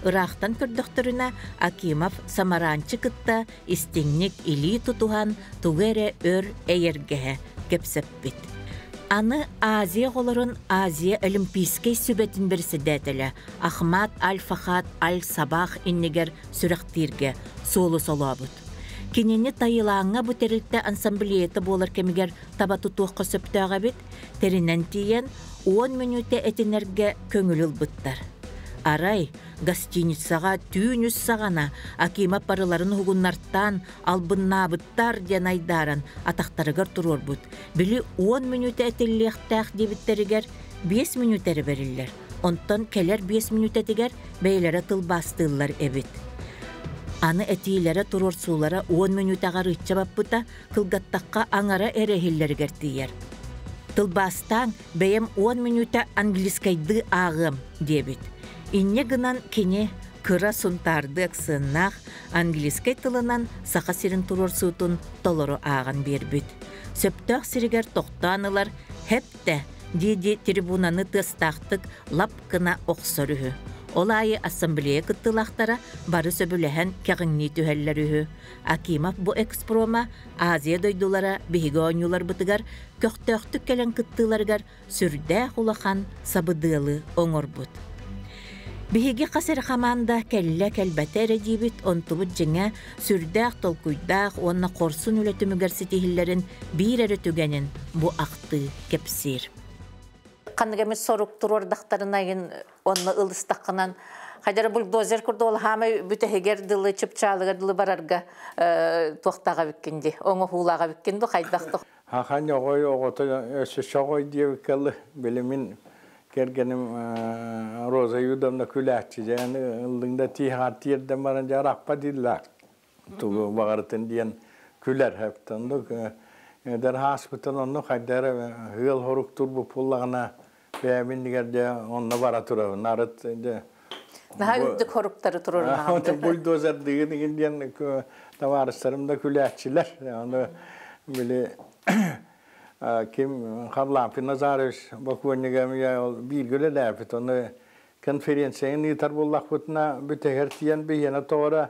Ыраахтан көрдөхтөрүнэ Акимов Самаранчы кытта истиҥник илии тутуһан тугу эрэ өр эйэргэһэ кэпсэппит. Аны Азия оҕолорун Азия Олимпийскай сүбэтин бэрэссэдээтэлэ Ахмат Аль-Фахат Аль-Сабах иннигэр сүрэхтииргэ суолу солообут. Кинини Таилаҥҥа бу тэрилтэ ассамблеята буолар кэмигэр таба тутуохха сөптөөх эбит, тэринэн тиийэн 10 мүнүүтэ этинэргэ көҥүл ылбыттар. Арай, гостиницаҕа түүн үс саҕана Акима парыларын уһугуннартаан албыннаабыттар диэн айдааран атахтарыгар туруорбут. Били 10 мүнүүтэ этиллиэхтээх диэбиттэригэр 5 мүнүүтэ эрэ бэриллэр. Онтон кэлэр 5 мүнүүтэтигэр бэйэлэрэ тылбаастыыллар эбит. Аны этиилэрэ туруорсуулара 10 мүнүүтэҕэ арыычча баппыта, кылгаттахха аҥара эрэ иһиллэригэр тиийэр. Тылбаастаан бэйэм 10 мүнүүтэ английскайдыы ааҕыам диэбит. Инньэ гынан кини кыра сунтаардыы аксыаннаах английскай тылынан Саха сирин туруорсуутун толору ааҕан биэрбит. Сөптөөх сиригэр тохтоон ылар «Хэптэ» дии-дии трибунаны тыастаахтык лап гына охсор үһү. Ол аайы ассамблея кыттыылаахтара бары сөбүлэһэн кэҕиҥнии түһэллэр үһү. Акимов бу экспрома Азия дойдулара биһиги оонньууларбытыгар көхтөөхтүк кэлэн кыттыыларыгар сүрдээх улахан сабыдыалы оҥорбут. Биһиги хас эрэ хамаанда кэллэ-кэлбэтэ эрэ диибит, онтубут дьиҥэ сүрдээх толкуйдаах уонна хорсун үлэ түмүгэр ситиһиллэрин биир эрэ түгэнин бу ахтыы кэпсиир. Ханнык эмит сорук туруордахтарына онно ылыстаххынан хайдара бульдозер курдук ол хаамай бүтэһигэр дылы чыпчаалыгар дылы барарга туохтааҕа бүккин ди оҥоһуулааҕа бүккин ду хайдах Хахан оҕой оҕото өссө соҕой диэбиккэ билимин кэргэним Роза Юдовна күлээччи дьээн ыллыҥ да тииһэҕэр тиэрдэн баран дьэ арахпа дииллэр тугу баҕарытын диэн күлэр хэптэн эдэр ааспытын онно хайда эрэ ыал хорук турбут буоллаҕына бэйэбин дигэр дьэ онно бара турабын арыт дьэ Наһаа үрдүк хоруктары туруоруннаҕым. Бульдозердыгын игин диэн табаарыстарым да күлээччилэр. Ону били ким Харлампий Назарович бокуонньуга ол бииргэ үлэлээбит. Ону конференцияны ыытар буоллахпытына бүтэһэр тиийэн биһиэнэ тоҕо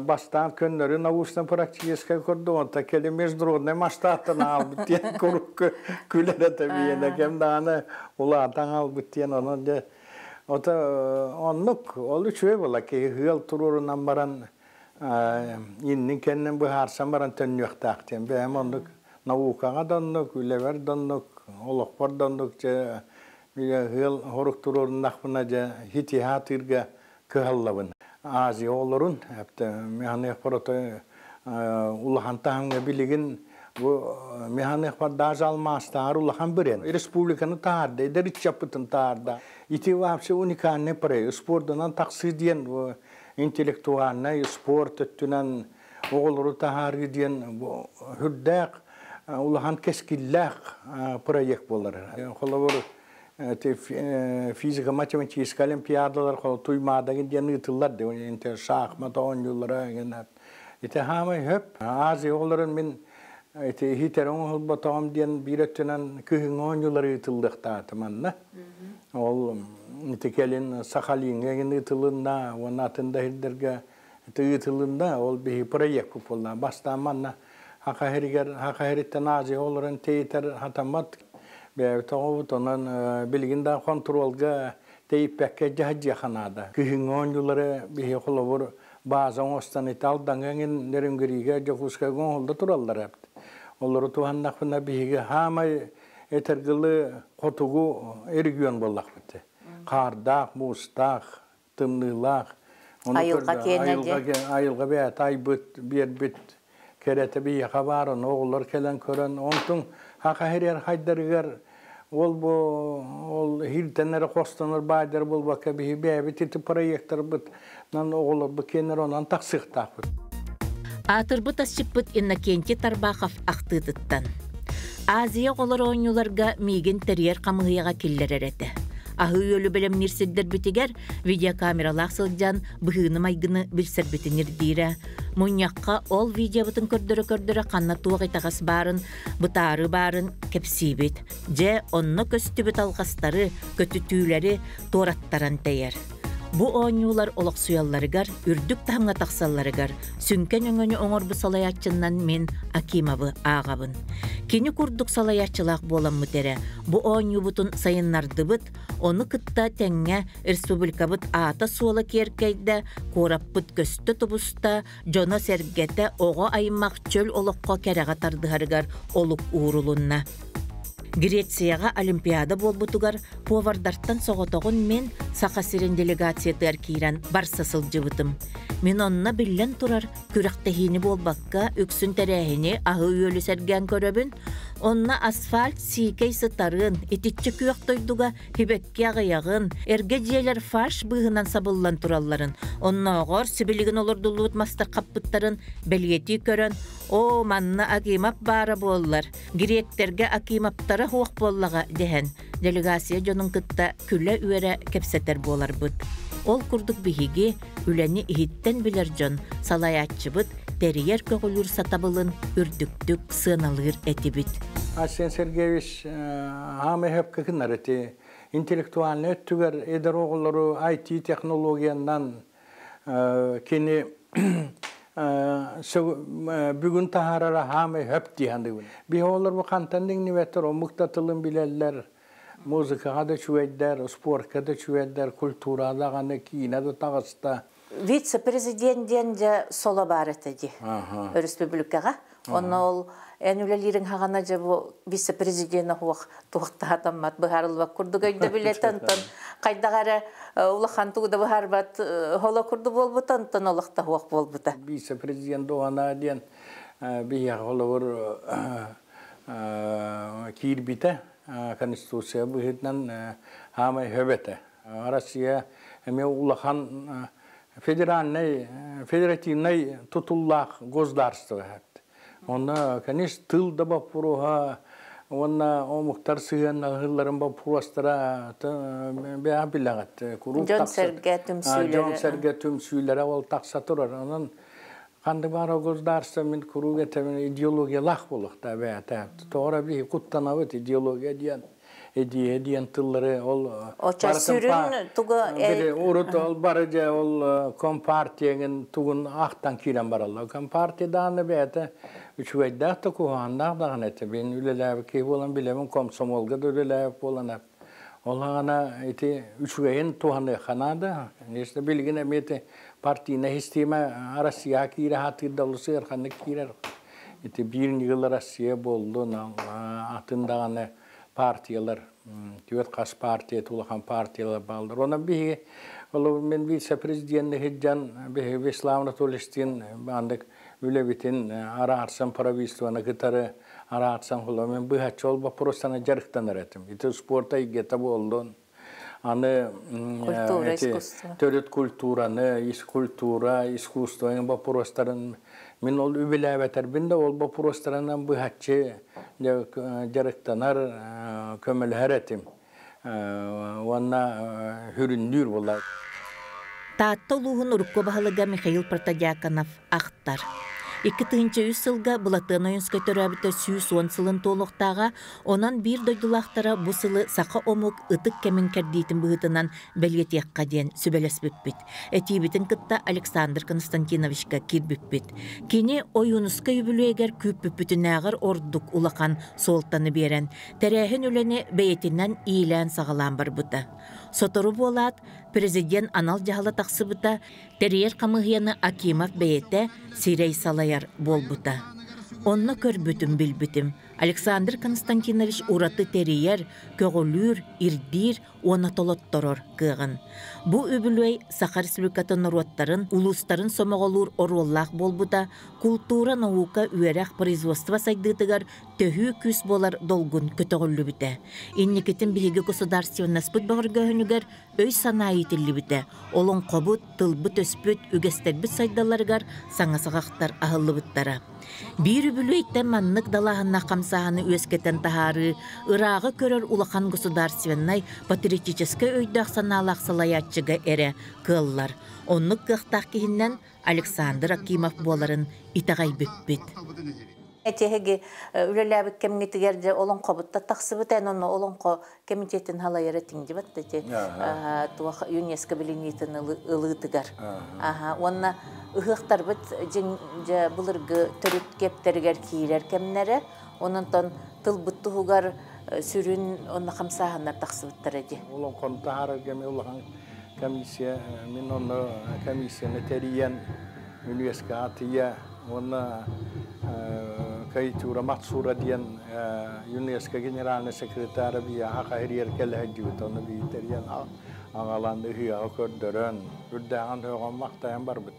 бастаан көннөрү научно-практическай курдук, онто кэлин международнай масштабтан аалбыт диэн курукку күлэр этэ биһиэнэ кэм даҕаны улаатан аалбыт диэн онон дьэ ото оннук ол үчүгэй буолла киһи ыал туруорунан баран иннин кэннин быһаарсан баран төннүөхтээх диэн бэйэм оннук наукаҕа да оннук үлэбэр да оннук олохпор да оннук дьэ ыал хорук туруоруннахпына дьэ хитиһаатыырга кыһаллабын. Азия оҕолорун механыахпар отой улахан таһымҥа билигин бу механыахпар даже алмаастааҕар улахан бренд. Республиканы таһаарда, эдэр ыччаппытын таһаарда. Ити вообще уникальный проект. Спордунан тахсыы диэн интеллектуальнай спорт өттүнэн оҕолору таһаарыы диэн үрдээх улахан кэскиллээх проект буолар. Холобур, физико-математическай олимпиадалар Туймаадагын диэн ыытыллар диэн шахмат оонньуулара ити хаамай хөп Азия оҕолорун мин ити иһитэр оҥоһулботоҕум диэн биир өттүнэн кыһыҥҥы оонньуулар ыытыллыахтаата манна ол ити кэлин Сахалиҥҥа ыытылынна уонна атын да сирдэргэ ити ыытылынна ол биһи проект буолла бастаан манна Хаха сиригэр Хаха сириттэн Азия оҕолорун тэйитэр хатаммат бэйэбит оҕобут онон билигин да хонтуруолга тэйиппэккэ дьаһадьыаха наада. Күһүҥҥү оонньуулары биһи холобур бааза оҥостон ити Алдаҥҥа эҥин Нерюнгригэ Дьокуускайга оҥоһулла тураллар эбит. Олору туһаннахпына биһиги хаамай Этэргылы хотугу регион буоллахпыт. Хаардаах, муустаах, тымныылаах. Айылҕа киэнэ дии. Айылҕа бэйэтэ айбыт, биэрбит кэрэтэ биһиэхэ баар, ону оҕолор кэлэн көрөн, онтуҥ хаха хирэр хайдарыгар ол бу ол хилтэн эрэ хостонор баайдар буолбакка биһи бэйэбит ити проекторбытынан оҕолорбут киэннэр онон тахсыахтаахпыт. Аатырбыт асчыппыт Иннокентий Тарбахов ахтыытыттан. Азия оҕолор оонньууларга миигин тэрийэр хамыыһыйаҕа киллэрэр этэ. Аһыы-үөлү бэлэмниир сирдэрбитигэр видеокамералаах сылдьан быһыыны-майгыны билсэрбитин ирдиирэ. Мунньахха ол видеобытын көрдөрө-көрдөрө ханна туох итэҕэс баарын, бытаарыы баарын кэпсиибит. Дьэ, онно көстүбүт алҕастары, көтүтүүлэри туораттаран тэйэр. Бу оонньуулар олохсуйалларыгар, үрдүк таһымҥа тахсалларыгар сүҥкэн өҥөнү оҥорбут салайааччыннан мин Акимовы ааҕабын. Кини курдук салайааччылаах буоламмыт эрэ, бу оонньуубутун сайыннардыбыт, ону кытта тэҥҥэ республикабыт аата-суола киэркэйдэ, куораппыт көстө тубуста, дьоно-сэргэтэ оҕо аймах чөл олоххо кэрэҕэ тардыһарыгар олук уурулунна. Грецияҕа Олимпиада буолбутугар повардартан соҕотоҕун мин Саха сирин делегациятыгар киирэн барса сылдьыбытым. Мин онно биллэн турар күрэхтэһиини буолбакка, үксүн тэрээһини аһы-үөлү сэргээн көрөбүн. Онно асфальт сиикэй сытарын, итиччэ күөх дойдуга Тибеккэ аҕыйаҕын, эргэ дьиэлэр фарш быыһынан сабыллан туралларын, оннооҕор сибилигин олордуллубут мастар хаппыттарын бэлиэтии көрөн, «Оо, манна Акимов баара буоллар, гректэргэ Акимовтара суох буоллаҕа» дэһэн, делегация дьонун кытта күлэ-үөрэ кэпсэтэр буоларбыт. Ол курдук биһиги үлэни иһиттэн билэр дьон салайааччыбыт тэрийэр-көҕүлүүр сатабылын үрдүктүк сыаналыыр этибит. Арсен Сергеевич аамай хөпкө гынар ити интеллектуальнай өттүгэр эдэр оҕолору IT технологиянан кини бүгүн таһаарара хаамай хөп дии саныыбын. Биһи оҕолор бу хантан иҥнибэттэр, омук да тылын билэллэр, музыкаҕа да үчүгэйдэр, спортка да үчүгэйдэр, культураҕа даҕаны, киинэ да таҕыста. Вице-президент диэн дьэ соло баар этэ дии өрөспүүбүлүкэҕэ. Онно ол эн үлэлиириҥ хаҕана дьэ бу вице-президент оһуох туохтаатаммат быһаарыллыбат курдук өйдөбүл этэ онтон хайдах эрэ улахан тугу да быһаарбат холо курдук буолбута онтон олохтоһуох буолбута. Вице-президент дуоһана диэн биһиэхэ холобур киирбитэ Конституция быһыытынан хаамай хөп этэ. Россия эмиэ улахан федеральный федеративный тутуллаах государство Онно, конечно, тыл да боппуруоһа уонна омуктар сыһыаннаһыыларын боппуруостара бэйэ билэҕит. Куруук Дьон-сэргэ түмсүүлэрэ. Дьон-сэргэ түмсүүлэрэ ол тахса турар. Онон ханнык баар государство мин куруук этэбин идеологиялаах буолуохтаах бэйэтэ. Тоҕо биһи куттанабыт идеология диэн идея диэн тыллары ол Оча сүрүн тугу урут ол бары дьэ ол компартиягын тугун ахтан киирэн бараллар. Компартия даҕаны бэйэтэ үчүгэйдээх да куһаҕаннаах даҕаны этэ. Мин үлэлээбит киһи буолан билэбин, комсомолга да үлэлээбит буолан ол аҕана ити үчүгэйин туһаныахха наада. Конечно, билигин эмиэ ити партийнай система Россияҕа киирэ сатыыр да олус ыараханнык киирэр. Ити биир ньыгыл Россия буоллун, атын даҕаны партиялар, түөрт хас партия, улахан партиялар бааллар. Онон биһиги, ол мен вице-президенни сылдьан, биһиги Вячеслав Анатольевичтыын баандык үлэбитин араарсан правительствоны кытары араарсан холо мен быһаччы ол вопростана дьарыктанар этим. Ити спорт эйгэтэ буоллун, аны культура, искусство. Төрүт культураны, культура, искусство вопростарын мин ол үбүлээбэтэрбин да ол вопростарынан быһаччы дьарыктанар көмөлөһөр этим. Уонна хүрүннүүр буолар. Таатта улууһун урукку баһылыга Михаил Протодьяконов ахтар. 2003 сылга Былатыан Ойуунскай төрөөбүтэ 110 сылын туолуохтааҕа, онон биир дойдулаахтара бу сылы саха омук ытык кэмин кэрдиитин быһыытынан бэлиэтиэххэ диэн сүбэлэспиппит. Этиибитин кытта Александр Константиновичка киирбиппит. Кини Ойуунускай үбүлүөйүгэр күүппүппүтүнээҕэр ордук улахан суолтаны биэрэн, тэрээһин үлэни бэйэтинэн иилээн-саҕалаан барбыта. Сотору буолаат, президент анал дьаһала тахсыбыта, тэрийэр хамыыһыйаны Акимов бэйэтэ сирэй салайар буолбута. Онно көрбүтүм, билбитим. Александр Константинович ураты тэрийэр, көҕүлүүр, ирдиир уонна толотторор кыаҕын. Бу үбүлүөй Саха Республикатын норуоттарын, улуустарын сомоҕолуур оруоллаах буолбута, култуура, наука, үөрэх, производство сайдыытыгар төһүү күүс буолар долгун көтөҕүллүбүтэ. Инникитин биһиги государственноспыт бөҕөргөөһүнүгэр өй-санаа иитиллибитэ, олоҥхобут, тылбыт-өспүт, үгэстэрбит сайдалларыгар саҥа саҕахтар аһыллыбыттара. Биир үбүлүөйтэн маннык далааһыннаах хамсааһыны үөскэтэн таһаарыы ырааҕы көрөр улахан государственнай патриотическай өйдөөх-санаалаах салайааччыга эрэ кыаллар. Оннук кыахтаах киһинэн Александр Акимов буоларын итэҕэйбиппит. Этиһиги үлэлээбит кэмҥитигэр дьэ олоҥхобутта тахсыбыт эн онно олоҥхо комитетин халайара тиҥдибэт ити туох ЮНЕСКО билиниитин ылыытыгар. Уонна ыһыахтарбыт дьиҥ дьэ былыргы төрүт кэптэригэр киирэр кэмнэрэ, ононтон тылбыт туһугар сүрүн онно хамсааһыннар тахсыбыттара дии. Олоҥхону таһаарарга эмиэ улахан комиссия, мин онно комиссияны тэрийэн ЮНЕСКО атыйа уонна Кайтура Мацура диэн ЮНЕСКО генеральный секретара биһиэхэ хаһырыйар кэлэ сылдьыбыт. Ону биһи тэрийэн аҕалан ыһыаҕы көрдөрөн, үрдээҕин һөҕөн махтайан барбыт.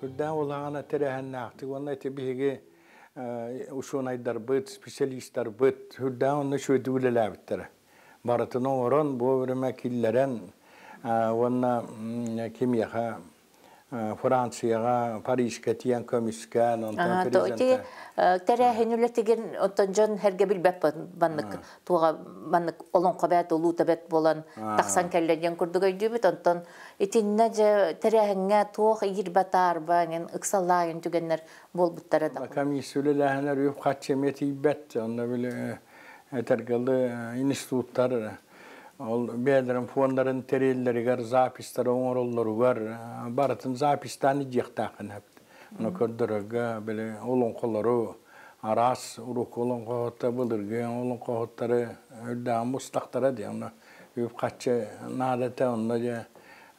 Үрдээх улаҕана тэрээһиннээхтик уонна ити биһиги учуонайдарбыт, специалистарбыт үрдээх онно үчүгэйдик үлэлээбиттэрэ. Барытын оҥорон, бу өрүмэ киллэрэн уонна кимиэхэ Францияҕа, Парижка тиийэн көмүскээн, онтон президент тэрээһин үлэтигэр оттон дьон эргэ билбэт маннык туоҕа маннык олоҥхо бэт улуута бэт буолан тахсан кэллэ диэн курдук өйдүүбүт. Онтон итиннэ дьэ тэрээһиҥҥэ туох иирбэ-таарба эн ыксаллаайын түгэннэр буолбуттара да. Комиссия үлэлээһинэр үп-харчы эмиэ тиийбэт. Онно били этэргэлы институттар ол бэйэлэрин фондарын тэриллэригэр запистары оҥороллоругар барытын запистаан идиэхтээххин эбит. Ону көрдөрөргө били олоҥхолору араас урукку олоҥхоһуттар, былыргы олоҥхоһуттары үрдээҕин мустахтара диэн онно үп-харчы наада этэ, онно дьэ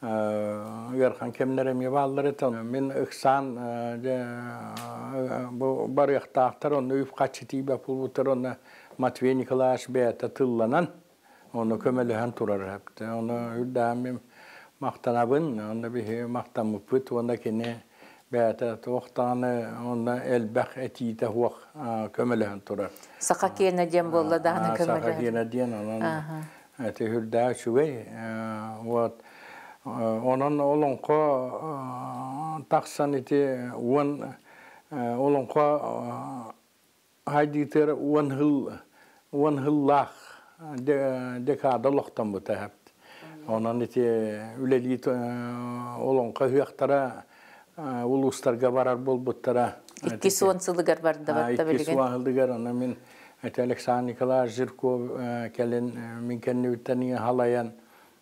ыарахан кэмнэр эмиэ бааллар этэ. Мин ыксаан дьэ бу барыахтаахтар, онно үп-харчы тиийбэт буолбуттар, онно Матвей Николаевич бэйэтэ тылланан, ону көмөлөһөн турар. Ону үрдээн мин махтанабын, онно биһи махтаммыппыт уонна кини бэйэтэ туох даҕаны онно элбэх этиитэ суох көмөлөһөн турар. Саха киэнэ диэн буолла даҕаны көмөлөһөн. Саха киэнэ диэн онон эти үрдээх үчүгэй. Вот онон олоҥхо тахсан ити уон олоҥхо Хайдыытыгар 10 сыл 10 сыллаах декада олохтоммута. Онон ити үлэлии олоҥхо ыһыахтара улуустарга барар буолбуттара. 210 сылыгар барда батта билигин. 210 сылыгар онно мин ити Александр Николаевич Жирков кэлин мин кэннибиттэн халайан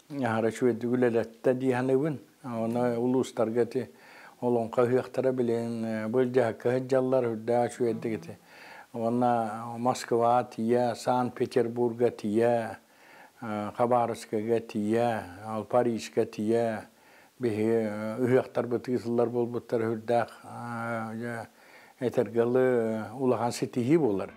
аһара үчүгэйдик үлэлэттэ дии саныыбын. Оны улуустарга ити олоҥхо ыһыахтара билигин былдьаһыкка сылдьаллар үрдээх үчүгэйдик ити. Уонна Москва тиийэ, Санкт-Петербурга тиийэ, Хабаровскайга тиийэ, Парижка тиийэ биһиги ыһыахтарбыт ыытыллар буолбуттар үрдээх этэргэлы улахан ситиһии буолар.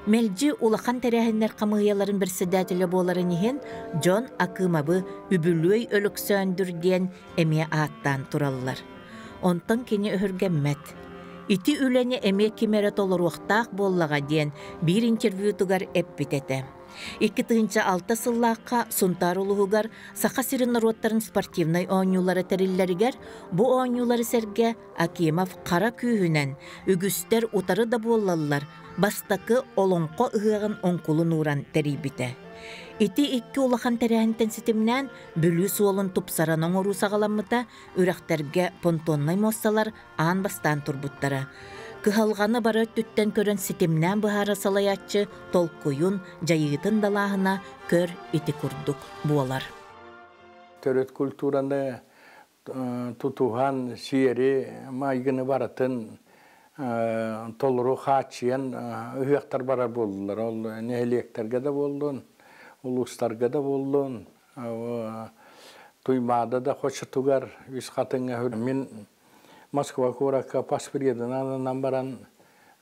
Мэлдьи улахан тэрээһиннэр хамыыһыйаларын председателэ буоларын иһин дьон Акымабы үбүлүөй Өлөксөөндүр диэн эмиэ ааттаан тураллар. Онтон кини өһүргэммэт. Ити үлэни эмиэ ким эрэ толоруохтаах буоллаҕа диэн биир интервьютугар эппит этэ. 2006 сыллаахха Сунтаар улууһугар Саха сирин норуоттарын спортивнай оонньуулара тэриллэригэр бу оонньуулары сэргэ Акимов хара күүһүнэн, үгүстэр утары да буоллаллар, бастакы Олоҥхо ыһыаҕын оҥкулун ууран тэрийбитэ. Ити икки улахан тэрээһинтэн ситимнээн Бүлүү суолун тупсаран оҥоруу саҕаламмыта, үрэхтэргэ понтоннай муосталар аан бастаан турбуттара. Кыһалҕаны бары өттүттэн көрөн ситимнээн быһаара салайааччы толкуйун, дьайыытын далааһына көр ити курдук буолар. Төрүт культураны тутуһан, сиэри, майгыны барытын толору хааччыйан ыһыахтар барар буоллулар. Ол нэһилиэктэргэ да буоллун, улуустарга да буоллун, Туймаада да хочотугар үс хатыҥҥа мин Москва куоракка паспредынан баран.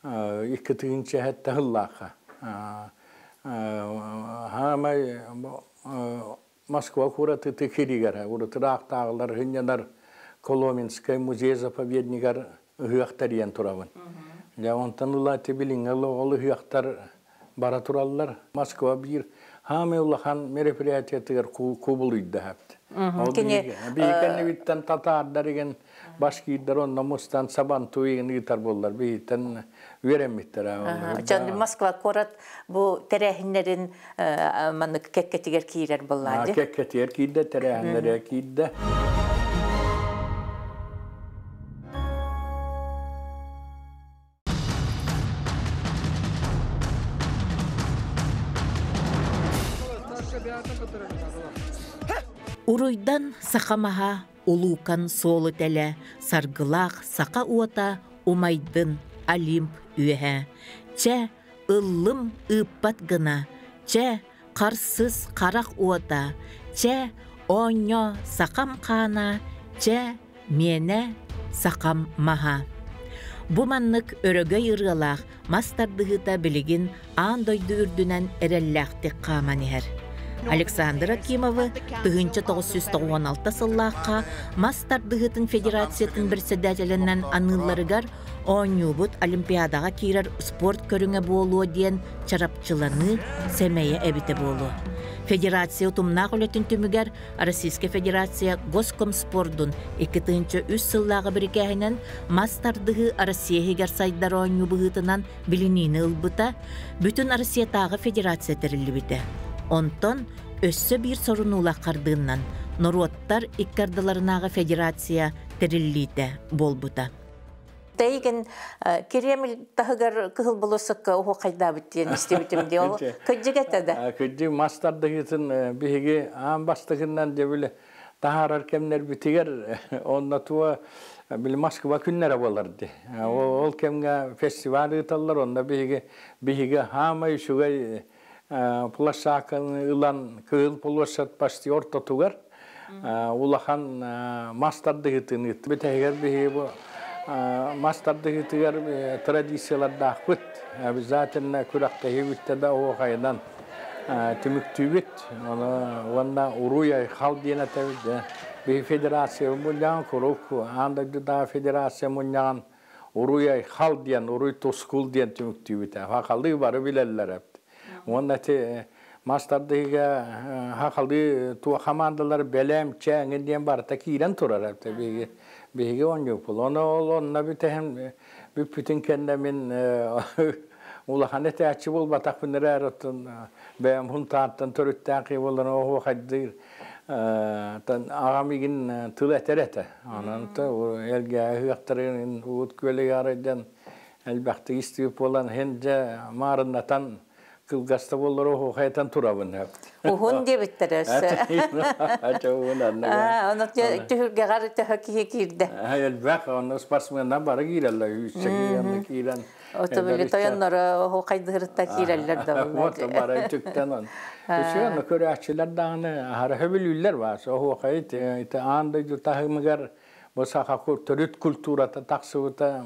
2 тыһыынча 7 сыллаахха. Хаамай Москва куораты киригэр, урутураахтааҕылар хынньанар Коломенскай музей-заповеднигар ыһыах тэрийэн турабын. Дьэ, онтон ыла билиҥҥэ оҕол ыһыахтар бара тураллар. Москва биир хаамай улахан мероприятиятыгар кубулуйда. Ол биһиги татаардар igen башкирдар онно мустан сабантуй ыытар буоллар биһиттэн үөрэммиттэр. Чон Москва куорат бу тэрээһиннэрин маннык кэккэтигэр киирэр буоллаа. Кэккэтигэр киирдэ, тэрээһиннэре киирдэ. Уруйдан саха маһа, улуукан суолу тэлэ, саргылаах саха уота умайдын Олимп үөһэ. Чэ, ыллым ыыппат гына, чэ, харсыс харах уота, чэ, оонньоо сахам хаана, чэ, миэнэ сахам маһа. Бу маннык өрөгөй ырыалаах мас тардыһыыта билигин аан дойду үрдүнэн эрэллээхтик хааман иһэр. Александр Акимовы 1996 сыллаахха мас тардыһыытын федерациятын председателинэн аныылларыгар оонньуубут Олимпиадаҕа киирэр спорт көрүҥэ буолуо диэн чарапчыланыы сэмэйэ эбитэ буолуо. Федерация утумнаах үлэтин түмүгэр Российскай Федерация Госкомспордун 2003 сыллааҕы бирикээһинэн мас тардыһыы Россия иһигэр сайдар оонньуу быһыытынан билиниини ылбыта, бүтүн Россиятааҕы федерация тэриллибитэ. Онтон өссө биир сорунуулаах хардыыннан норуоттар икки ардыларынааҕы федерация тэриллиитэ буолбута. Тэйген Кремль таһыгар кыһыл болуоссакка оһуохайдаабыт диэн истибитим дии. Ол кырдьык этэ да? Кырдьык мас тардыһыытын биһиги аан бастакыннан дьэ таһаарар кэмнэрбитигэр онно туа били Москва күннэрэ буолар ди. Ол кэмҥэ фестиваль ыыталлар, онно биһиги биһиги хаамай үчүгэй площадканы ылан Кыһыл площадь почти ортотугар улахан мас тардыһыытын ыытты. Бүтэһигэр биһиги бу мас тардыһыытыгар традициялардаахпыт. Обязательно күрэхтэһии бүттэ да оһуохайынан түмүктүүбүт. Уонна уруй айхал диэн этэбит. Биһи федерация мунньаҕын куруук аан дойдутааҕы федерация мунньаҕын уруй айхал диэн, уруй тускул диэн түмүктүүбүт. Хахалыы бары билэллэр эбит. Уонна ити мас тардыһыыга хахалыы туох хамаандалар бэлэм чээҥин диэн барыта киирэн турар эбит. Биһиги биһиги оонньууппут. Ону ол онно бүтэһин бүппүтүн кэннэ мин улахан этээччи буолбатахпын эрээр оттон бэйэм Хунтаартан төрүттээх киһи буолан оһуохайдыыр аҕам игин тыл этэр этэ. Онон эргээһи ыһыахтарын уут күөлүгэр арайдан элбэхтик истибит буолан иһин дьэ маарыннатан кылгаста буоллар оһуохайтан турабын. Уһун диэбиттэр өссө. Ону түһүлгэҕэр төһө киһи киирдэ? Элбэх, онно спортсменнар бары киирэллэр, үччэ киирэн. Ото били тойонноро оһуохайдыырытта киирэллэр да Вот бары түктен он. Үчүгэй көрөөччүлэр даҕаны аһара хөбүлүүллэр баар. Оһуохай ити аан дойду таһымыгар бу саха төрүт культурата тахсыбыта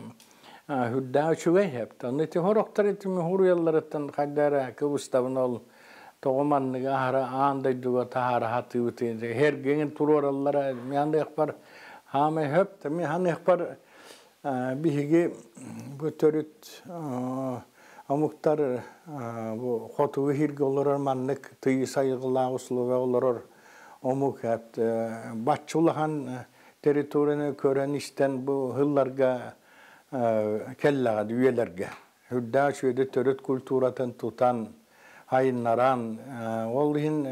үрдээх үчүгэй хэп. Онно ити хорохтор ити хуруйалларыттан хайдара кыбыстабын ол тоҕо манныгы аһара аан дойдуга таһаара хатыыбытын хергеңин туруораллара мианыахпар хаамай хөп мианыахпар биһиги бу төрүт омуктар бу хотугу сиргэ олорор маннык тыйыс айылҕалаах условия олорор омук бачча улахан территорияны көрөн истэн бу сылларга кэллэҕэ үйэлэргэ үрдээх үчүгэйдик төрүт культуратын тутан айыннаран ол иһин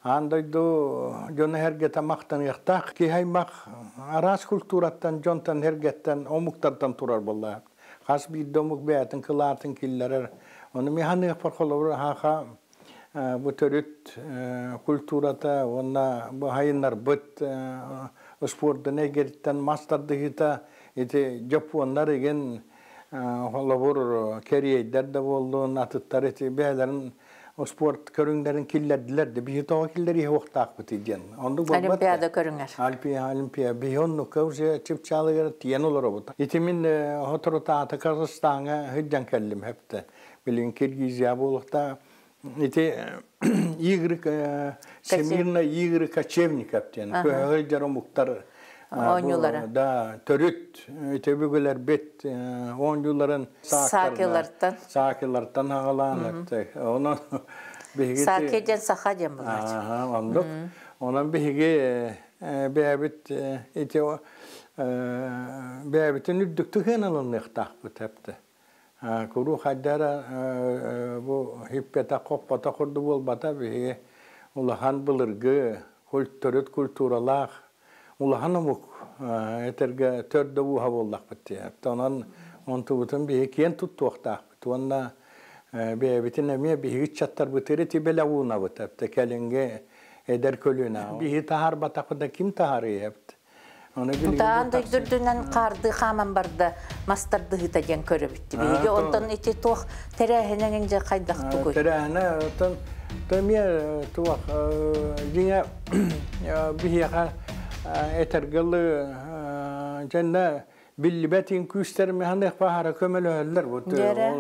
аан дойду дьоно эргэтэ махтаныахтаах киһи аймах араас культураттан дьонтон эргэттэн омуктартан турар буолла хас биирдэ омук бэйэтин кылаатын киллэрэр ону миханыахпар холобур хаха бу төрүт культурата уонна бу айыннарбыт спордун эйгэтиттэн мас тардыһыыта ити дьоппуоннар игин холобур кэриэйдэр да буоллун атыттар ити бэйэлэрин Спорт көрүҥнэрин киллэрдилэр да биһи тоҕо киллэриһэ уохтаахпыт диэн. Оннук буолбат. Олимпиада көрүҥэр. Олимпиада. Биһи оннукка уже чыпчаалыгар тиийэн олоробут. Ити мин соторутаата Казахстаҥа сылдьан кэллим хэптэ. Билигин Киргизия буолуохтаах. Ити игры Всемирные игры кочевников диэн көһө сылдьар омуктар оонньуулара. Да, төрүт өбүгэлэрбит оонньууларын саакилартан саакилартан аҕалаан онон биһиги сааки диэн саха диэн булааччы. Оннук. Онон биһиги бэйэбит ити бэйэбитин үрдүктүк ылыныахтаахпыт эпте. Куруу хайдара бу хиппета хоппото курду буолбата биһиги улахан былыргы төрүт культуралаах улахан омук этерге төрдө ууһа буоллахпыт диye. Онон онтубутун биһи киэн туттуохтаахпыт. Уонна бэйэбитин эмиэ биһиги чаттарбытыры тибеле уунабыт эпте кэлинге эдэр көлүнэ. Биһи таһарбатахпыта ким таһарыы эпте. Таан дойдурдунан хаарды хааман барда мастардыһыта диэн көрөбүттү. Биһиги онтон ити туох тэрээһинэн дьэ хайдах тугуй? Тэрээһинэ оттон тэмиэ туох дьиҥэ биһиэхэ этэргэлы дьэннэ биллибэт күүстэр механик баһара көмөлөһөллөр бут.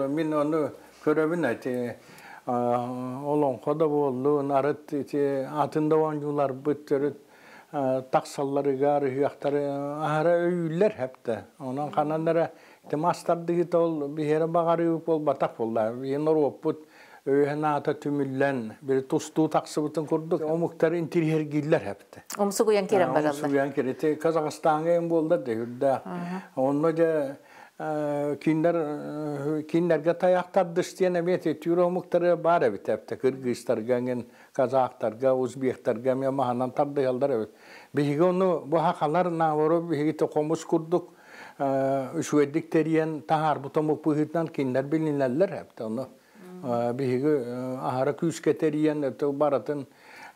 Мин ону көрөбүн эти олоҥхо да буоллун, арыт ити атын да оонньууларбыт төрүт тахсалларыгар ыһыахтары аһара өйүүллэр хэптэ. Онон ханан эрэ мастардыгыт ол биһиэрэ баҕарыы буолбатах буолла. Биһи норуоппут өйүһэн аата түмүллэн бир тустуу тахсыбытын курдук омуктар интириһэргииллэр хэптэ. Умсугуйан киирэн бараллар. Умсугуйан кирити Казахстаҥа эм буоллар да үрдэ. Онно же киндер киндерге таяктар дыштиен эмиэ түүр омуктары бар эбит эпте. Кыргызстарга ген казахтарга, узбектарга ме маханан тардыялдар эбит. Биһиги ону бу хахалар наворо биһиги токомус курдук үчүгэйдик терийэн таһаарбыт омук быһыытынан кинилэр билинэллэр эбит. Ону биһиги аһара күүскэ терийэн баратын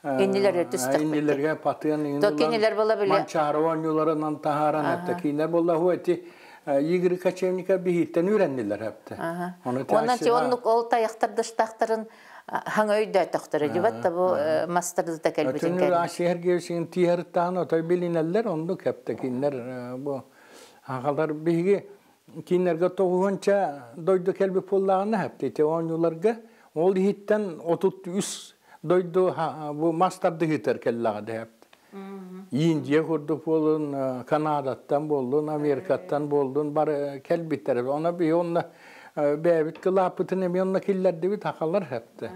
Иннилерге түстэхпит. Иннилерге патыан То кинилер була биле. Манчары оонньууларынан таһааран эпте. Кинилер була ху эти игры кочевника биһиттен үйреннилер эпте. Онон ти оннук ол таяктардыштахтарын хаҥа өйдөөтөхтөрө дибат та бу мастарды кэлбитин кэлин. Асиһэргиэсин тиһэртаан отой билинэллэр оннук эпте кинилер бу хагалар биһиги кинилерге тоҕуһунча дойду кэлбит буоллаҕына эпте те оонньууларга ол иһиттен 33 дойду бу мастардыһытар кэллэҕэ дэһэпт. Индия курдук буолун, Канадаттан буоллун, Америкаттан буоллун бары кэлбиттэр. Она би онна бэйэбит кылааппытын эми онна киллэрдибит хахалар хэпте.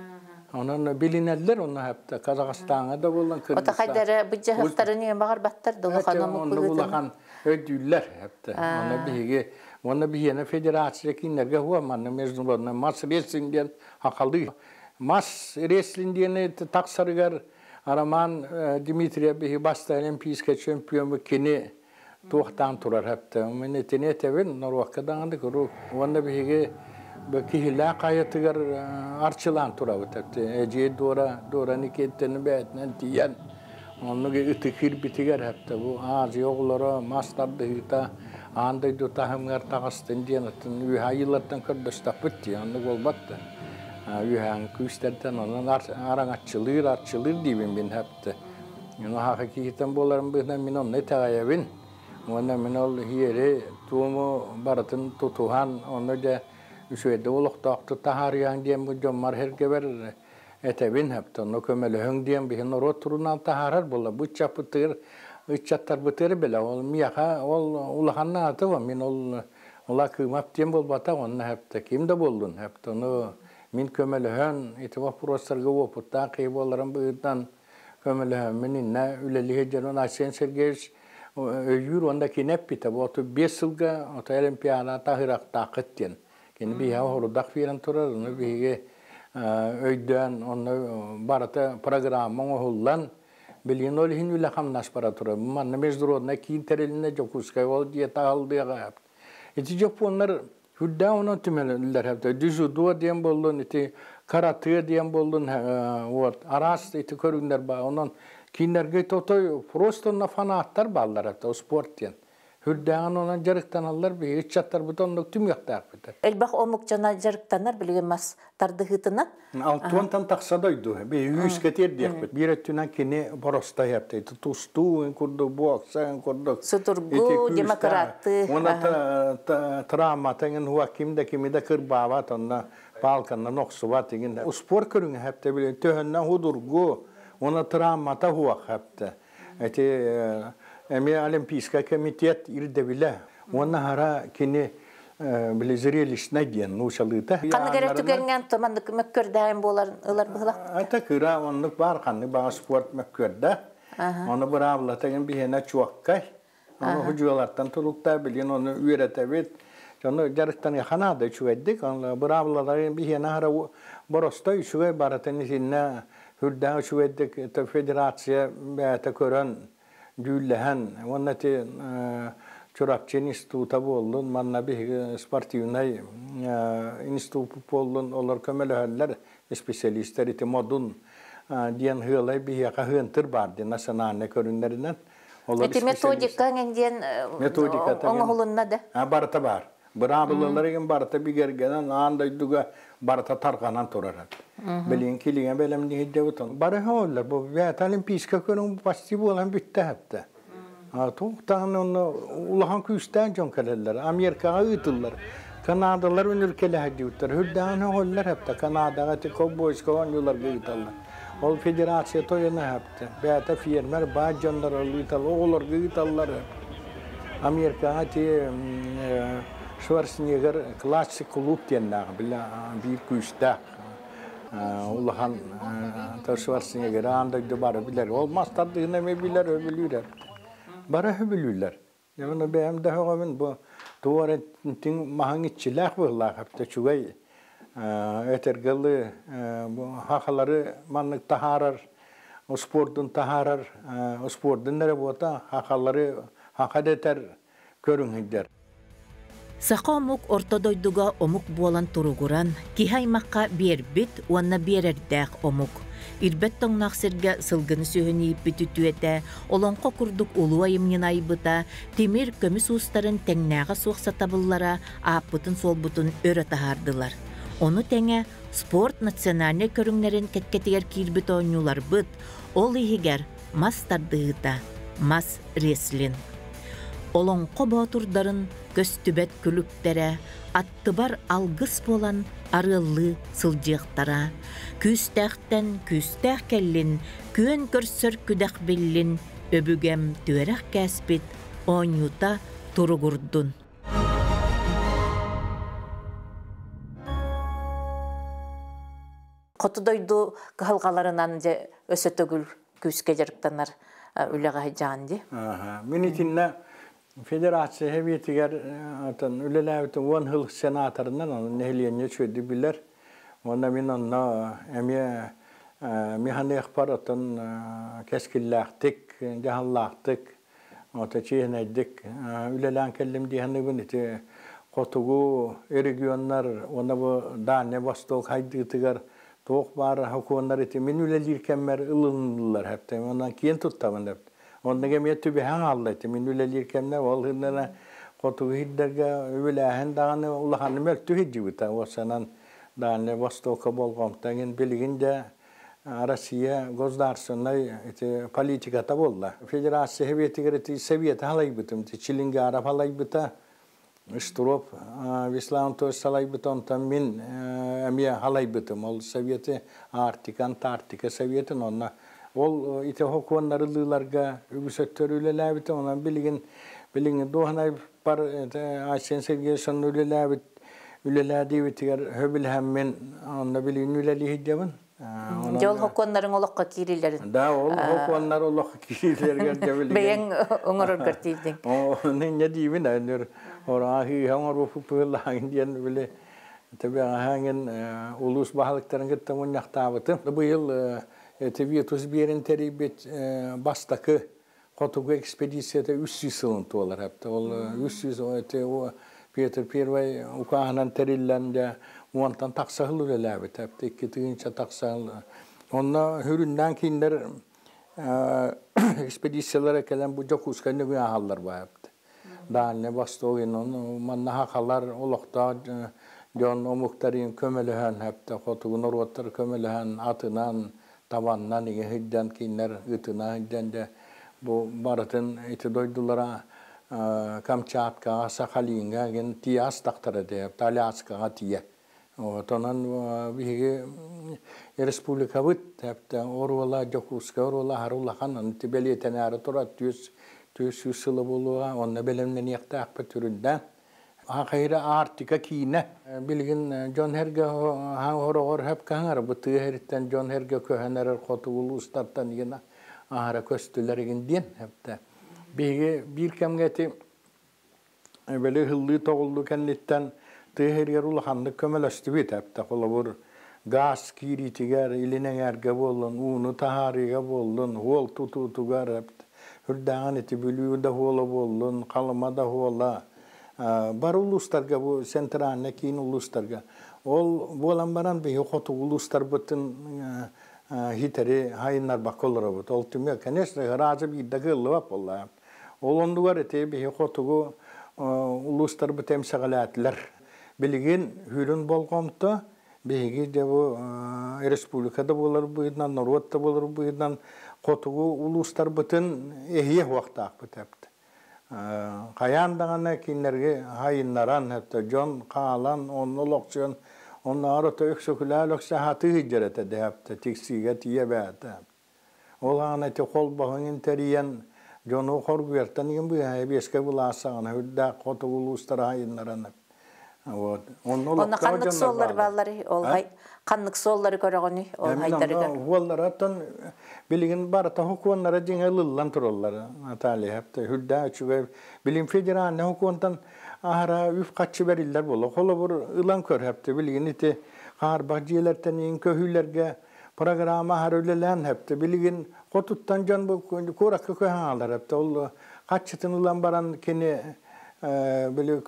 Онон билинэллэр онно хэпте. Казахстаҥа да буоллун, Ота хайдары быдьаһыктарын багар баттар да улахан омук Онно улахан өйдүүллэр хэпте. Онно биһиги онно биһиэнэ федерация кинилэргэ хуа манна международный мас рестлинг диэн хахалыы. Мас рестлинг диэни тахсарыгар Роман Дмитриев биһи баста олимпийскай чемпион кини туохтаан турар хэпте. Мен этини этебин норуокка даҕаны куруук. Уонна биһиги киһилээх хайатыгар арчылаан турабыт хэпте. Эдьиэй Дора, Дора Никиттени бээтинэн тиийэн оннук ытык битигэр хэпте. Бу Азия оҕолоро мастардыһыыта аан дойду таһымыгар таҕыстын диэн атын үһэ йыллартан көрдөстөхпүт дии. Оннук буолбат да. Үһээн күүстэртэн онон араҥаччылыыр, арчылыыр диибин мин хэпте. Мен хаха киһитен буоларым быһынан мин онно итэҕэйэбин. Уонна мин ол иһиэри туому барытын тутуһан, онно дьэ үчүгэйдик олохтоохтук таһаарыаҥ диэн бу дьоммор эргэбэр этэбин хэпте. Онно көмөлөһүҥ диэн биһи норуот турунан таһаарар буолла. Бу ыччаппытыгар ыччаттарбытыгар билэ. Ол миэхэ ол улаханна атыва мин ол ула кыымап диэн буолбата онно хэпте. Ким да буоллун хэпте. Ону мин көмөлөһөн ити вопростарга опыттаах киһи буоларым быһыытынан көмөлөһөн мин иннэ үлэлиһэ дьонун Айсен Сергеевич өйүүр уонна кини эппитэ бу 35 сылга ото олимпиада таһырахтааххыт диэн. Кини биһиэхэ хорудах биэрэн турар, ону биһиги өйдөөн онно барыта программа оҥоһуллан билигин ол иһин үлэ хамнас бара турар. Манна международная киин тэрилинэ Дьокуускай ол дьиэ таһылдыаҕа. Ити дьоппуоннар хүрдээх онон түмэллэр хэптэ. Дзюдо диэн буоллун, ити карате диэн буоллун, вот араас ити көрүҥнэр ба. Онон кинилэргэ тотой просто на фанаттар бааллар хэптэ спорт диэн. Хүрдээҕин онон дьарыктаналлар, биһиги ыччаттарбыт оннук түмүөхтээхпит. Элбэх омук дьоно дьарыктанар билигин мас тардыһыытынан. Алтуонтан тахса дойду. Биһиги үскэ тиэрдиэхпит. Биир өттүнэн кини боростой хэптэй. Тустуу курдук, бокса курдук. Судургу, демократтыы. Уонна травмата хуа ким да кими да кырбаабат, онно палканнан охсубат игин. Спорт көрүҥэ хэпте билин төһөннөн худургу, уонна травмата хуа хэпте. Эти эми Олимпийскай комитет ирдэбилэ. Уонна хара кини били зрелищный диэн нуучалыыта. Ханнык эрэ түгэҥҥэ томаннык мөккөрдөөн буолар ылар быһылах. Ата кыра оннук бар ханнык баҕа спорт мөккөрдө. Оны быраабылатагын биһиэнэ чуоккай. Оны худьуолартан тулукта билин оны үөрэтэбит. Жону жарыктан ханаада үчүгэйдик. Оны быраабылаларын биһиэнэ хара боростой үчүгэй баратын итиннэ хүрдээх үчүгэйдик федерация бэйэтэ көрөн дьүүллэһэн уонна ти Чурапчы института буоллун, манна биһиги спортивнай институт буоллун, олор көмөлөһөллөр специалисттер ити модун диэн хыалай биһиэхэ хыантыр бар диэн национальный көрүннэринэн. Эти методика диэн Методика оҥоһулунна да. Барыта бар. Быраабылаларыгын барыта бигэргэнэн аан дойдуга барыта тарҕанан турар. Билин килиҥэ бэлэмниһиддебутун. Бары хооллар бу бэт олимпийскай көрүҥ почти буолан бүттэ хапта. Туохтаан онно улахан күүстээн дьон кэлэллэр. Америкаҕа ыытыллар. Канадалар үнүркэлэһэрдиуттар. Хүрдээн хооллар хапта. Канадаҕа ти ковбойска оонньууларга ыыталлар. Ол федерация тойона хапта. Бээтэ фермер баа дьоннор ыыталлар, оҕолорго ыыталлар. Америкаҕа ти Шварценеггер классик клуб диэннээх билэ биир күүстээх улахан Шварценеггер аан дойду бары билэр. Ол мастардыгына эми билэр өбүлүүрэр. Бары өбүлүүлэр. Яны бэйэм да хөҕөбүн бу туора тиҥ маһаҥ иччилээх быһылаах эптэ чугай этергалы хахалары маннык таһаарар спордун таһаарар спордун эрэ буота хахалары хаха дэтэр көрүҥ Саха омук орто дойдуга омук буолан туругуран, киһи аймахха биэрбит уонна биэрэрдээх омук. Ирбэт тоҥноох сиргэ сылгыны сүөһүн ииппит үтүөтэ, олоҥхо курдук улуу айымньыны айбыта, тимир көмүс уустарын тэҥнээҕэ суох сатабыллара ааппытын-суолбутун өрө таһаардылар. Ону тэҥэ спорт национальнай көрүҥнэрин кэккэтигэр киирбит оонньууларбыт, ол иһигэр мас тардыһыыта, мас рестлинг. Олоҥхо боотурдарын көстүбэт күлүктэрэ аттыбар алгыс буолан арыаллыы сылдьыахтара. Күүстээхтэн күүстээх кэллин, күөн көрсөр күдэх биллин, өбүгэм түөрэх кээспит оонньуута туругурдун. Хоту дойду кыһалҕаларынан дьэ өссө төгүл күүскэ дьарыктанар үлэҕэ дьаан ди. Мин итиннэ федерация хэбиэтигэр атын үлэлээбитим уон хыл сенаторынан онон нэһилиэнньэ үчүгэйдик билэр. Уонна мин онно эмиэ механыахпар отон кэскиллээхтик, дьаһаллаахтык, ото чиэһинэйдик үлэлээн кэллим диэхэнибин ити хотугу регионнар уонна бу Дальний Восток хайдыытыгар туох баар хокуоннар ити мин үлэлиир кэммэр ылыныллар хэптэ онон киэн туттабын эбит. Оннук эмиэ түбэһэн хаалла ити мин үлэлиир кэмнэр ол хыннана хотугу сирдэргэ үбүлээһин даҕаны улаханным мөлтүү сылдьыбыта. Уопсанан Дальний Востокка болҕомто иҥин билигин дьэ Россия государственнай ити политиката буолла. Федерация Советигэр ити Советы халайбытым, ити Чилингаров халайбыта, Штыров Вячеслав Анатольевич салайбыта, онтон мин эмиэ халайбытым. Ол Советы Арктика, Антарктика Советын онно ол ити хокуоннары ылыыларга үгүс өттөр үлэлээбитим. Онон билигин билигин дуоһунай бар Айсен Сергеевич онно үлэлээбит үлэлээдиибитигэр хөбүлэһэммин онно билигин үлэлииһиддебин. Дьол хокуоннарыҥ олоххо киирилэрин. Да, ол хокуоннар олоххо киирилэригэр дьэ билигин. Бэйэҥ оҥороргор тиийдиҥ. О, не диибин өнөр ораа хыыһа оҥоруоппут диэн били тэбэҕэһээҥин улуус баһылыктарын кытта мунньахтаабытым. Быйыл эти Витус биэрин тэрийбит бастакы хотугу экспедицията 300 сылын туолар хапта. Ол 300 эти Петр Первый укааһынан тэриллэн дьэ уонтан тахса үлэлээбит хапта икки тыһыынча тахса. Онно хүрүннээн кинилэр экспедициялара кэлэн бу Дьокуускай нөҥүө аһаллар баапты. Дальний Восток манна хахалар олохтоох дьон омуктарын көмөлөһөн хэпте хотугу норуоттар көмөлөһөн атынан табаннан иге хыддан кинилэр ытына хыддан де бу барытын ити дойдулара Камчаткаҕа, Сахалиҥҥа ген тиийэ астахтара де Аляскаҕа тиийэ. Отонон биһиги республикабыт оруола Дьокуускай оруола аһары улахан аны бэлиэтэнээри турар түс 400 сыла буолуоҕа онно бэлэмнэниэхтээхпит түрүндээн Хахайра Арктика киинэ билигин дьон эргэ хороҕор хөп каһыңар бу тыа эриттэн дьон эргэ көһөн эрэр хотугу улуустартан игин аһара көстүлэр игин диэн хэптэ биһиги биир кэмҥэ ити били ыһыллыы тоҕуллуу кэнниттэн тыа иһигэр улаханнык көмөлөстүбүт эптэ холобур газ киириитигэр илин эҥээргэ буоллун ууну таһаарыыга буоллун уол тутуутугар үрдээҕин ити Бүлүү да уола буоллун Халыма да уола бар улуустарга бу центральный киин улуустарга ол буолан баран биһи хотугу улуустарбытын хитери хайыннарбакка олоробут ол түмүгэ конечно ыраазы биирдэ кыаллыбат буолла ол оннугар ити биһи хотугу улуустарбыт эмсэҕэлээтилэр билигин хүрүн болҕомто биһиги дьэ бу республика да буолар быһыытынан норуот да буолар быһыытынан хотугу улуустарбытын эһиэ уохтаахпыт эбит хайаан даҕаны кинилэргэ хайыннаран эптэ дьон хаалан онно олохсуйан оннооҕор ото өксөкүлээл өксө хатыы сылдьар этэ дэһэптэ тиксиигэ тиийэ бээтэ ол аана ити холбоһун тэрийэн дьону хоргуйартан игин быыһа эбиэскэ былаассаҕына үрдээх хотугу улуустара хайыннаран вот онно Онно ханнык суоллар бааллары ол ханнык суоллары көрөҕүнүй ол хайдарыгар? Уоллараттан билигин барыта хокуоннара дьиҥэ ылыллан тураллар Наталья хапта үрдээх үчүгэй билим федеральный хокуонтан аһара үп хаччы бэриллэр буолла холобур ылан көр хапта билигин ити хаарбах дьиэлэртэн иин көһүүлэргэ программа аһара үлэлээн хапта билигин хотуттан дьон бу куоракка көһөн аалар хапта ол хаччытын ылан баран кини били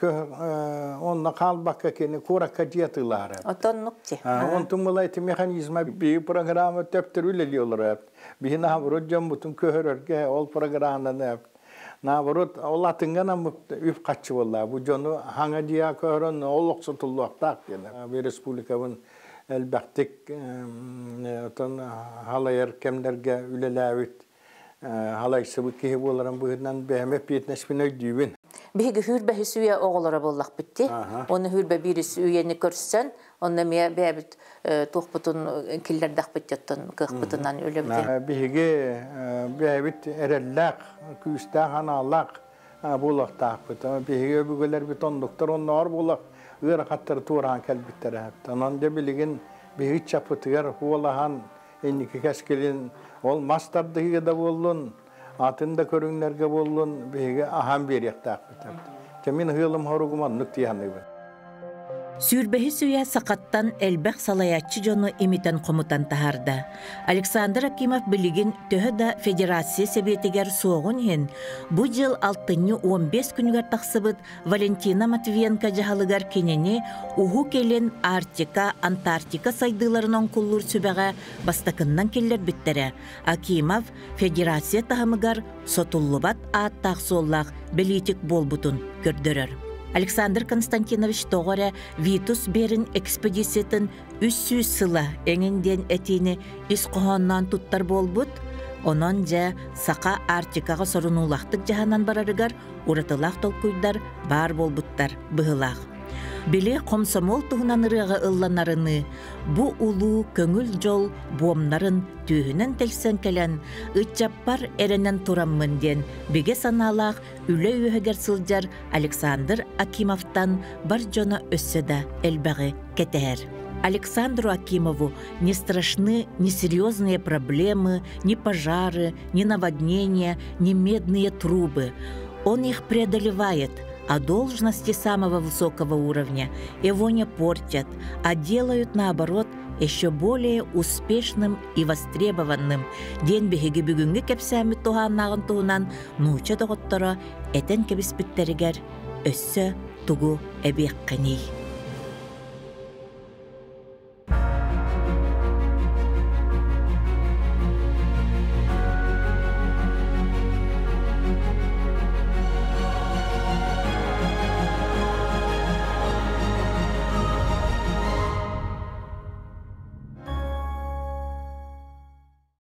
онно хаалбакка кини куоракка дьиэ атыылаһар. Отоннук ти. Онтун була ити механизма би программа төптөр үлэлии олорор. Биһи наоборот дьоммутун көһөрөргө ол программаны наоборот ол атыҥҥа үп хаччы буолла. Бу дьону хаҥа дьиэ көһөрөн ол охсотуллуохтаах диэн. Би республикабын элбэхтик отон халайар кэмнэргэ үлэлээбит халайсыбыт киһи буоларын быһыытынан бэйэм эппиэтинэспин өйдүүбүн. Биһиги хүүрбэ үйэ оҕолоро буоллахпыт ти. Оны хүүрбэ бирис үйэни көрсөн, онно мия бэбит туохпутун киллердахпыт жаттан кыахпытынан үлэбитин. Биһиги бэйэбит эрэллээх, күүстээх анаалаах буолуохтаахпыт. Биһиги өбүгэлэрбит оннуктар онноор буолах ыарахаттары туораан кэлбиттэрэ. Онон дьэ билигин биһиги чапытыгар хуолаһан инники кэскилин ол мас тардыһыга да буоллун, атын да көрүҥнэргэ буоллун биһиги аһан биэриэхтээхпит. Чэ мин ыһыалым хоругум оннук тииһаныыбын. Сүүрбэһи сүүйэ сахаттан элбэх салайааччы дьону имитэн хомутан таһаарда. Александр Акимов билигин төһө да Федерация Сэбиэтигэр суоҕун иһин, бу дьыл алтынньы 15 күнүгэр тахсыбыт Валентина Матвиенко дьаһалыгар кинини Уһук Илин, Арктика, Антарктика сайдыыларын оҥкуллуур сүбэҕэ бастакыннан киллэрбиттэрэ. Акимов федерация таһымыгар сотуллубат ааттаах-суоллаах бэлиитик буолбутун көрдөрөр. Александр Константинович тоҕо эрэ Витус Берин экспедициятын 300 сыла эҥин диэн этиини ис хоһоонноон туттар буолбут, онон дьэ саха Арктикаҕа сорунуулаахтык дьаһанан барарыгар уратылаах толкуйдар баар буолбуттар быһыылаах. Били хомсомуол туһунан ырыаҕа ылланарыныы бу улуу көҥүл дьол буомнарын түөһүнэн тэлсэн кэлэн ыччаппар эрэнэн тураммын диэн бигэ санаалаах үлэ үөһүгэр сылдьар Александр Акимовтан бар дьоно өссө да элбэҕи кэтэһэр. Александру Акимову не страшны ни серьезные проблемы, ни пожары, ни наводнения, ни медные трубы. Он их преодолевает, а должности самого высокого уровня его не портят, а делают наоборот еще более успешным и востребованным. Диэн биһиги бүгүҥҥү кэпсээммит туһааннааҕын туһунан нуучча доҕотторо этэн кэбиспиттэригэр өссө тугу эбиэххиний?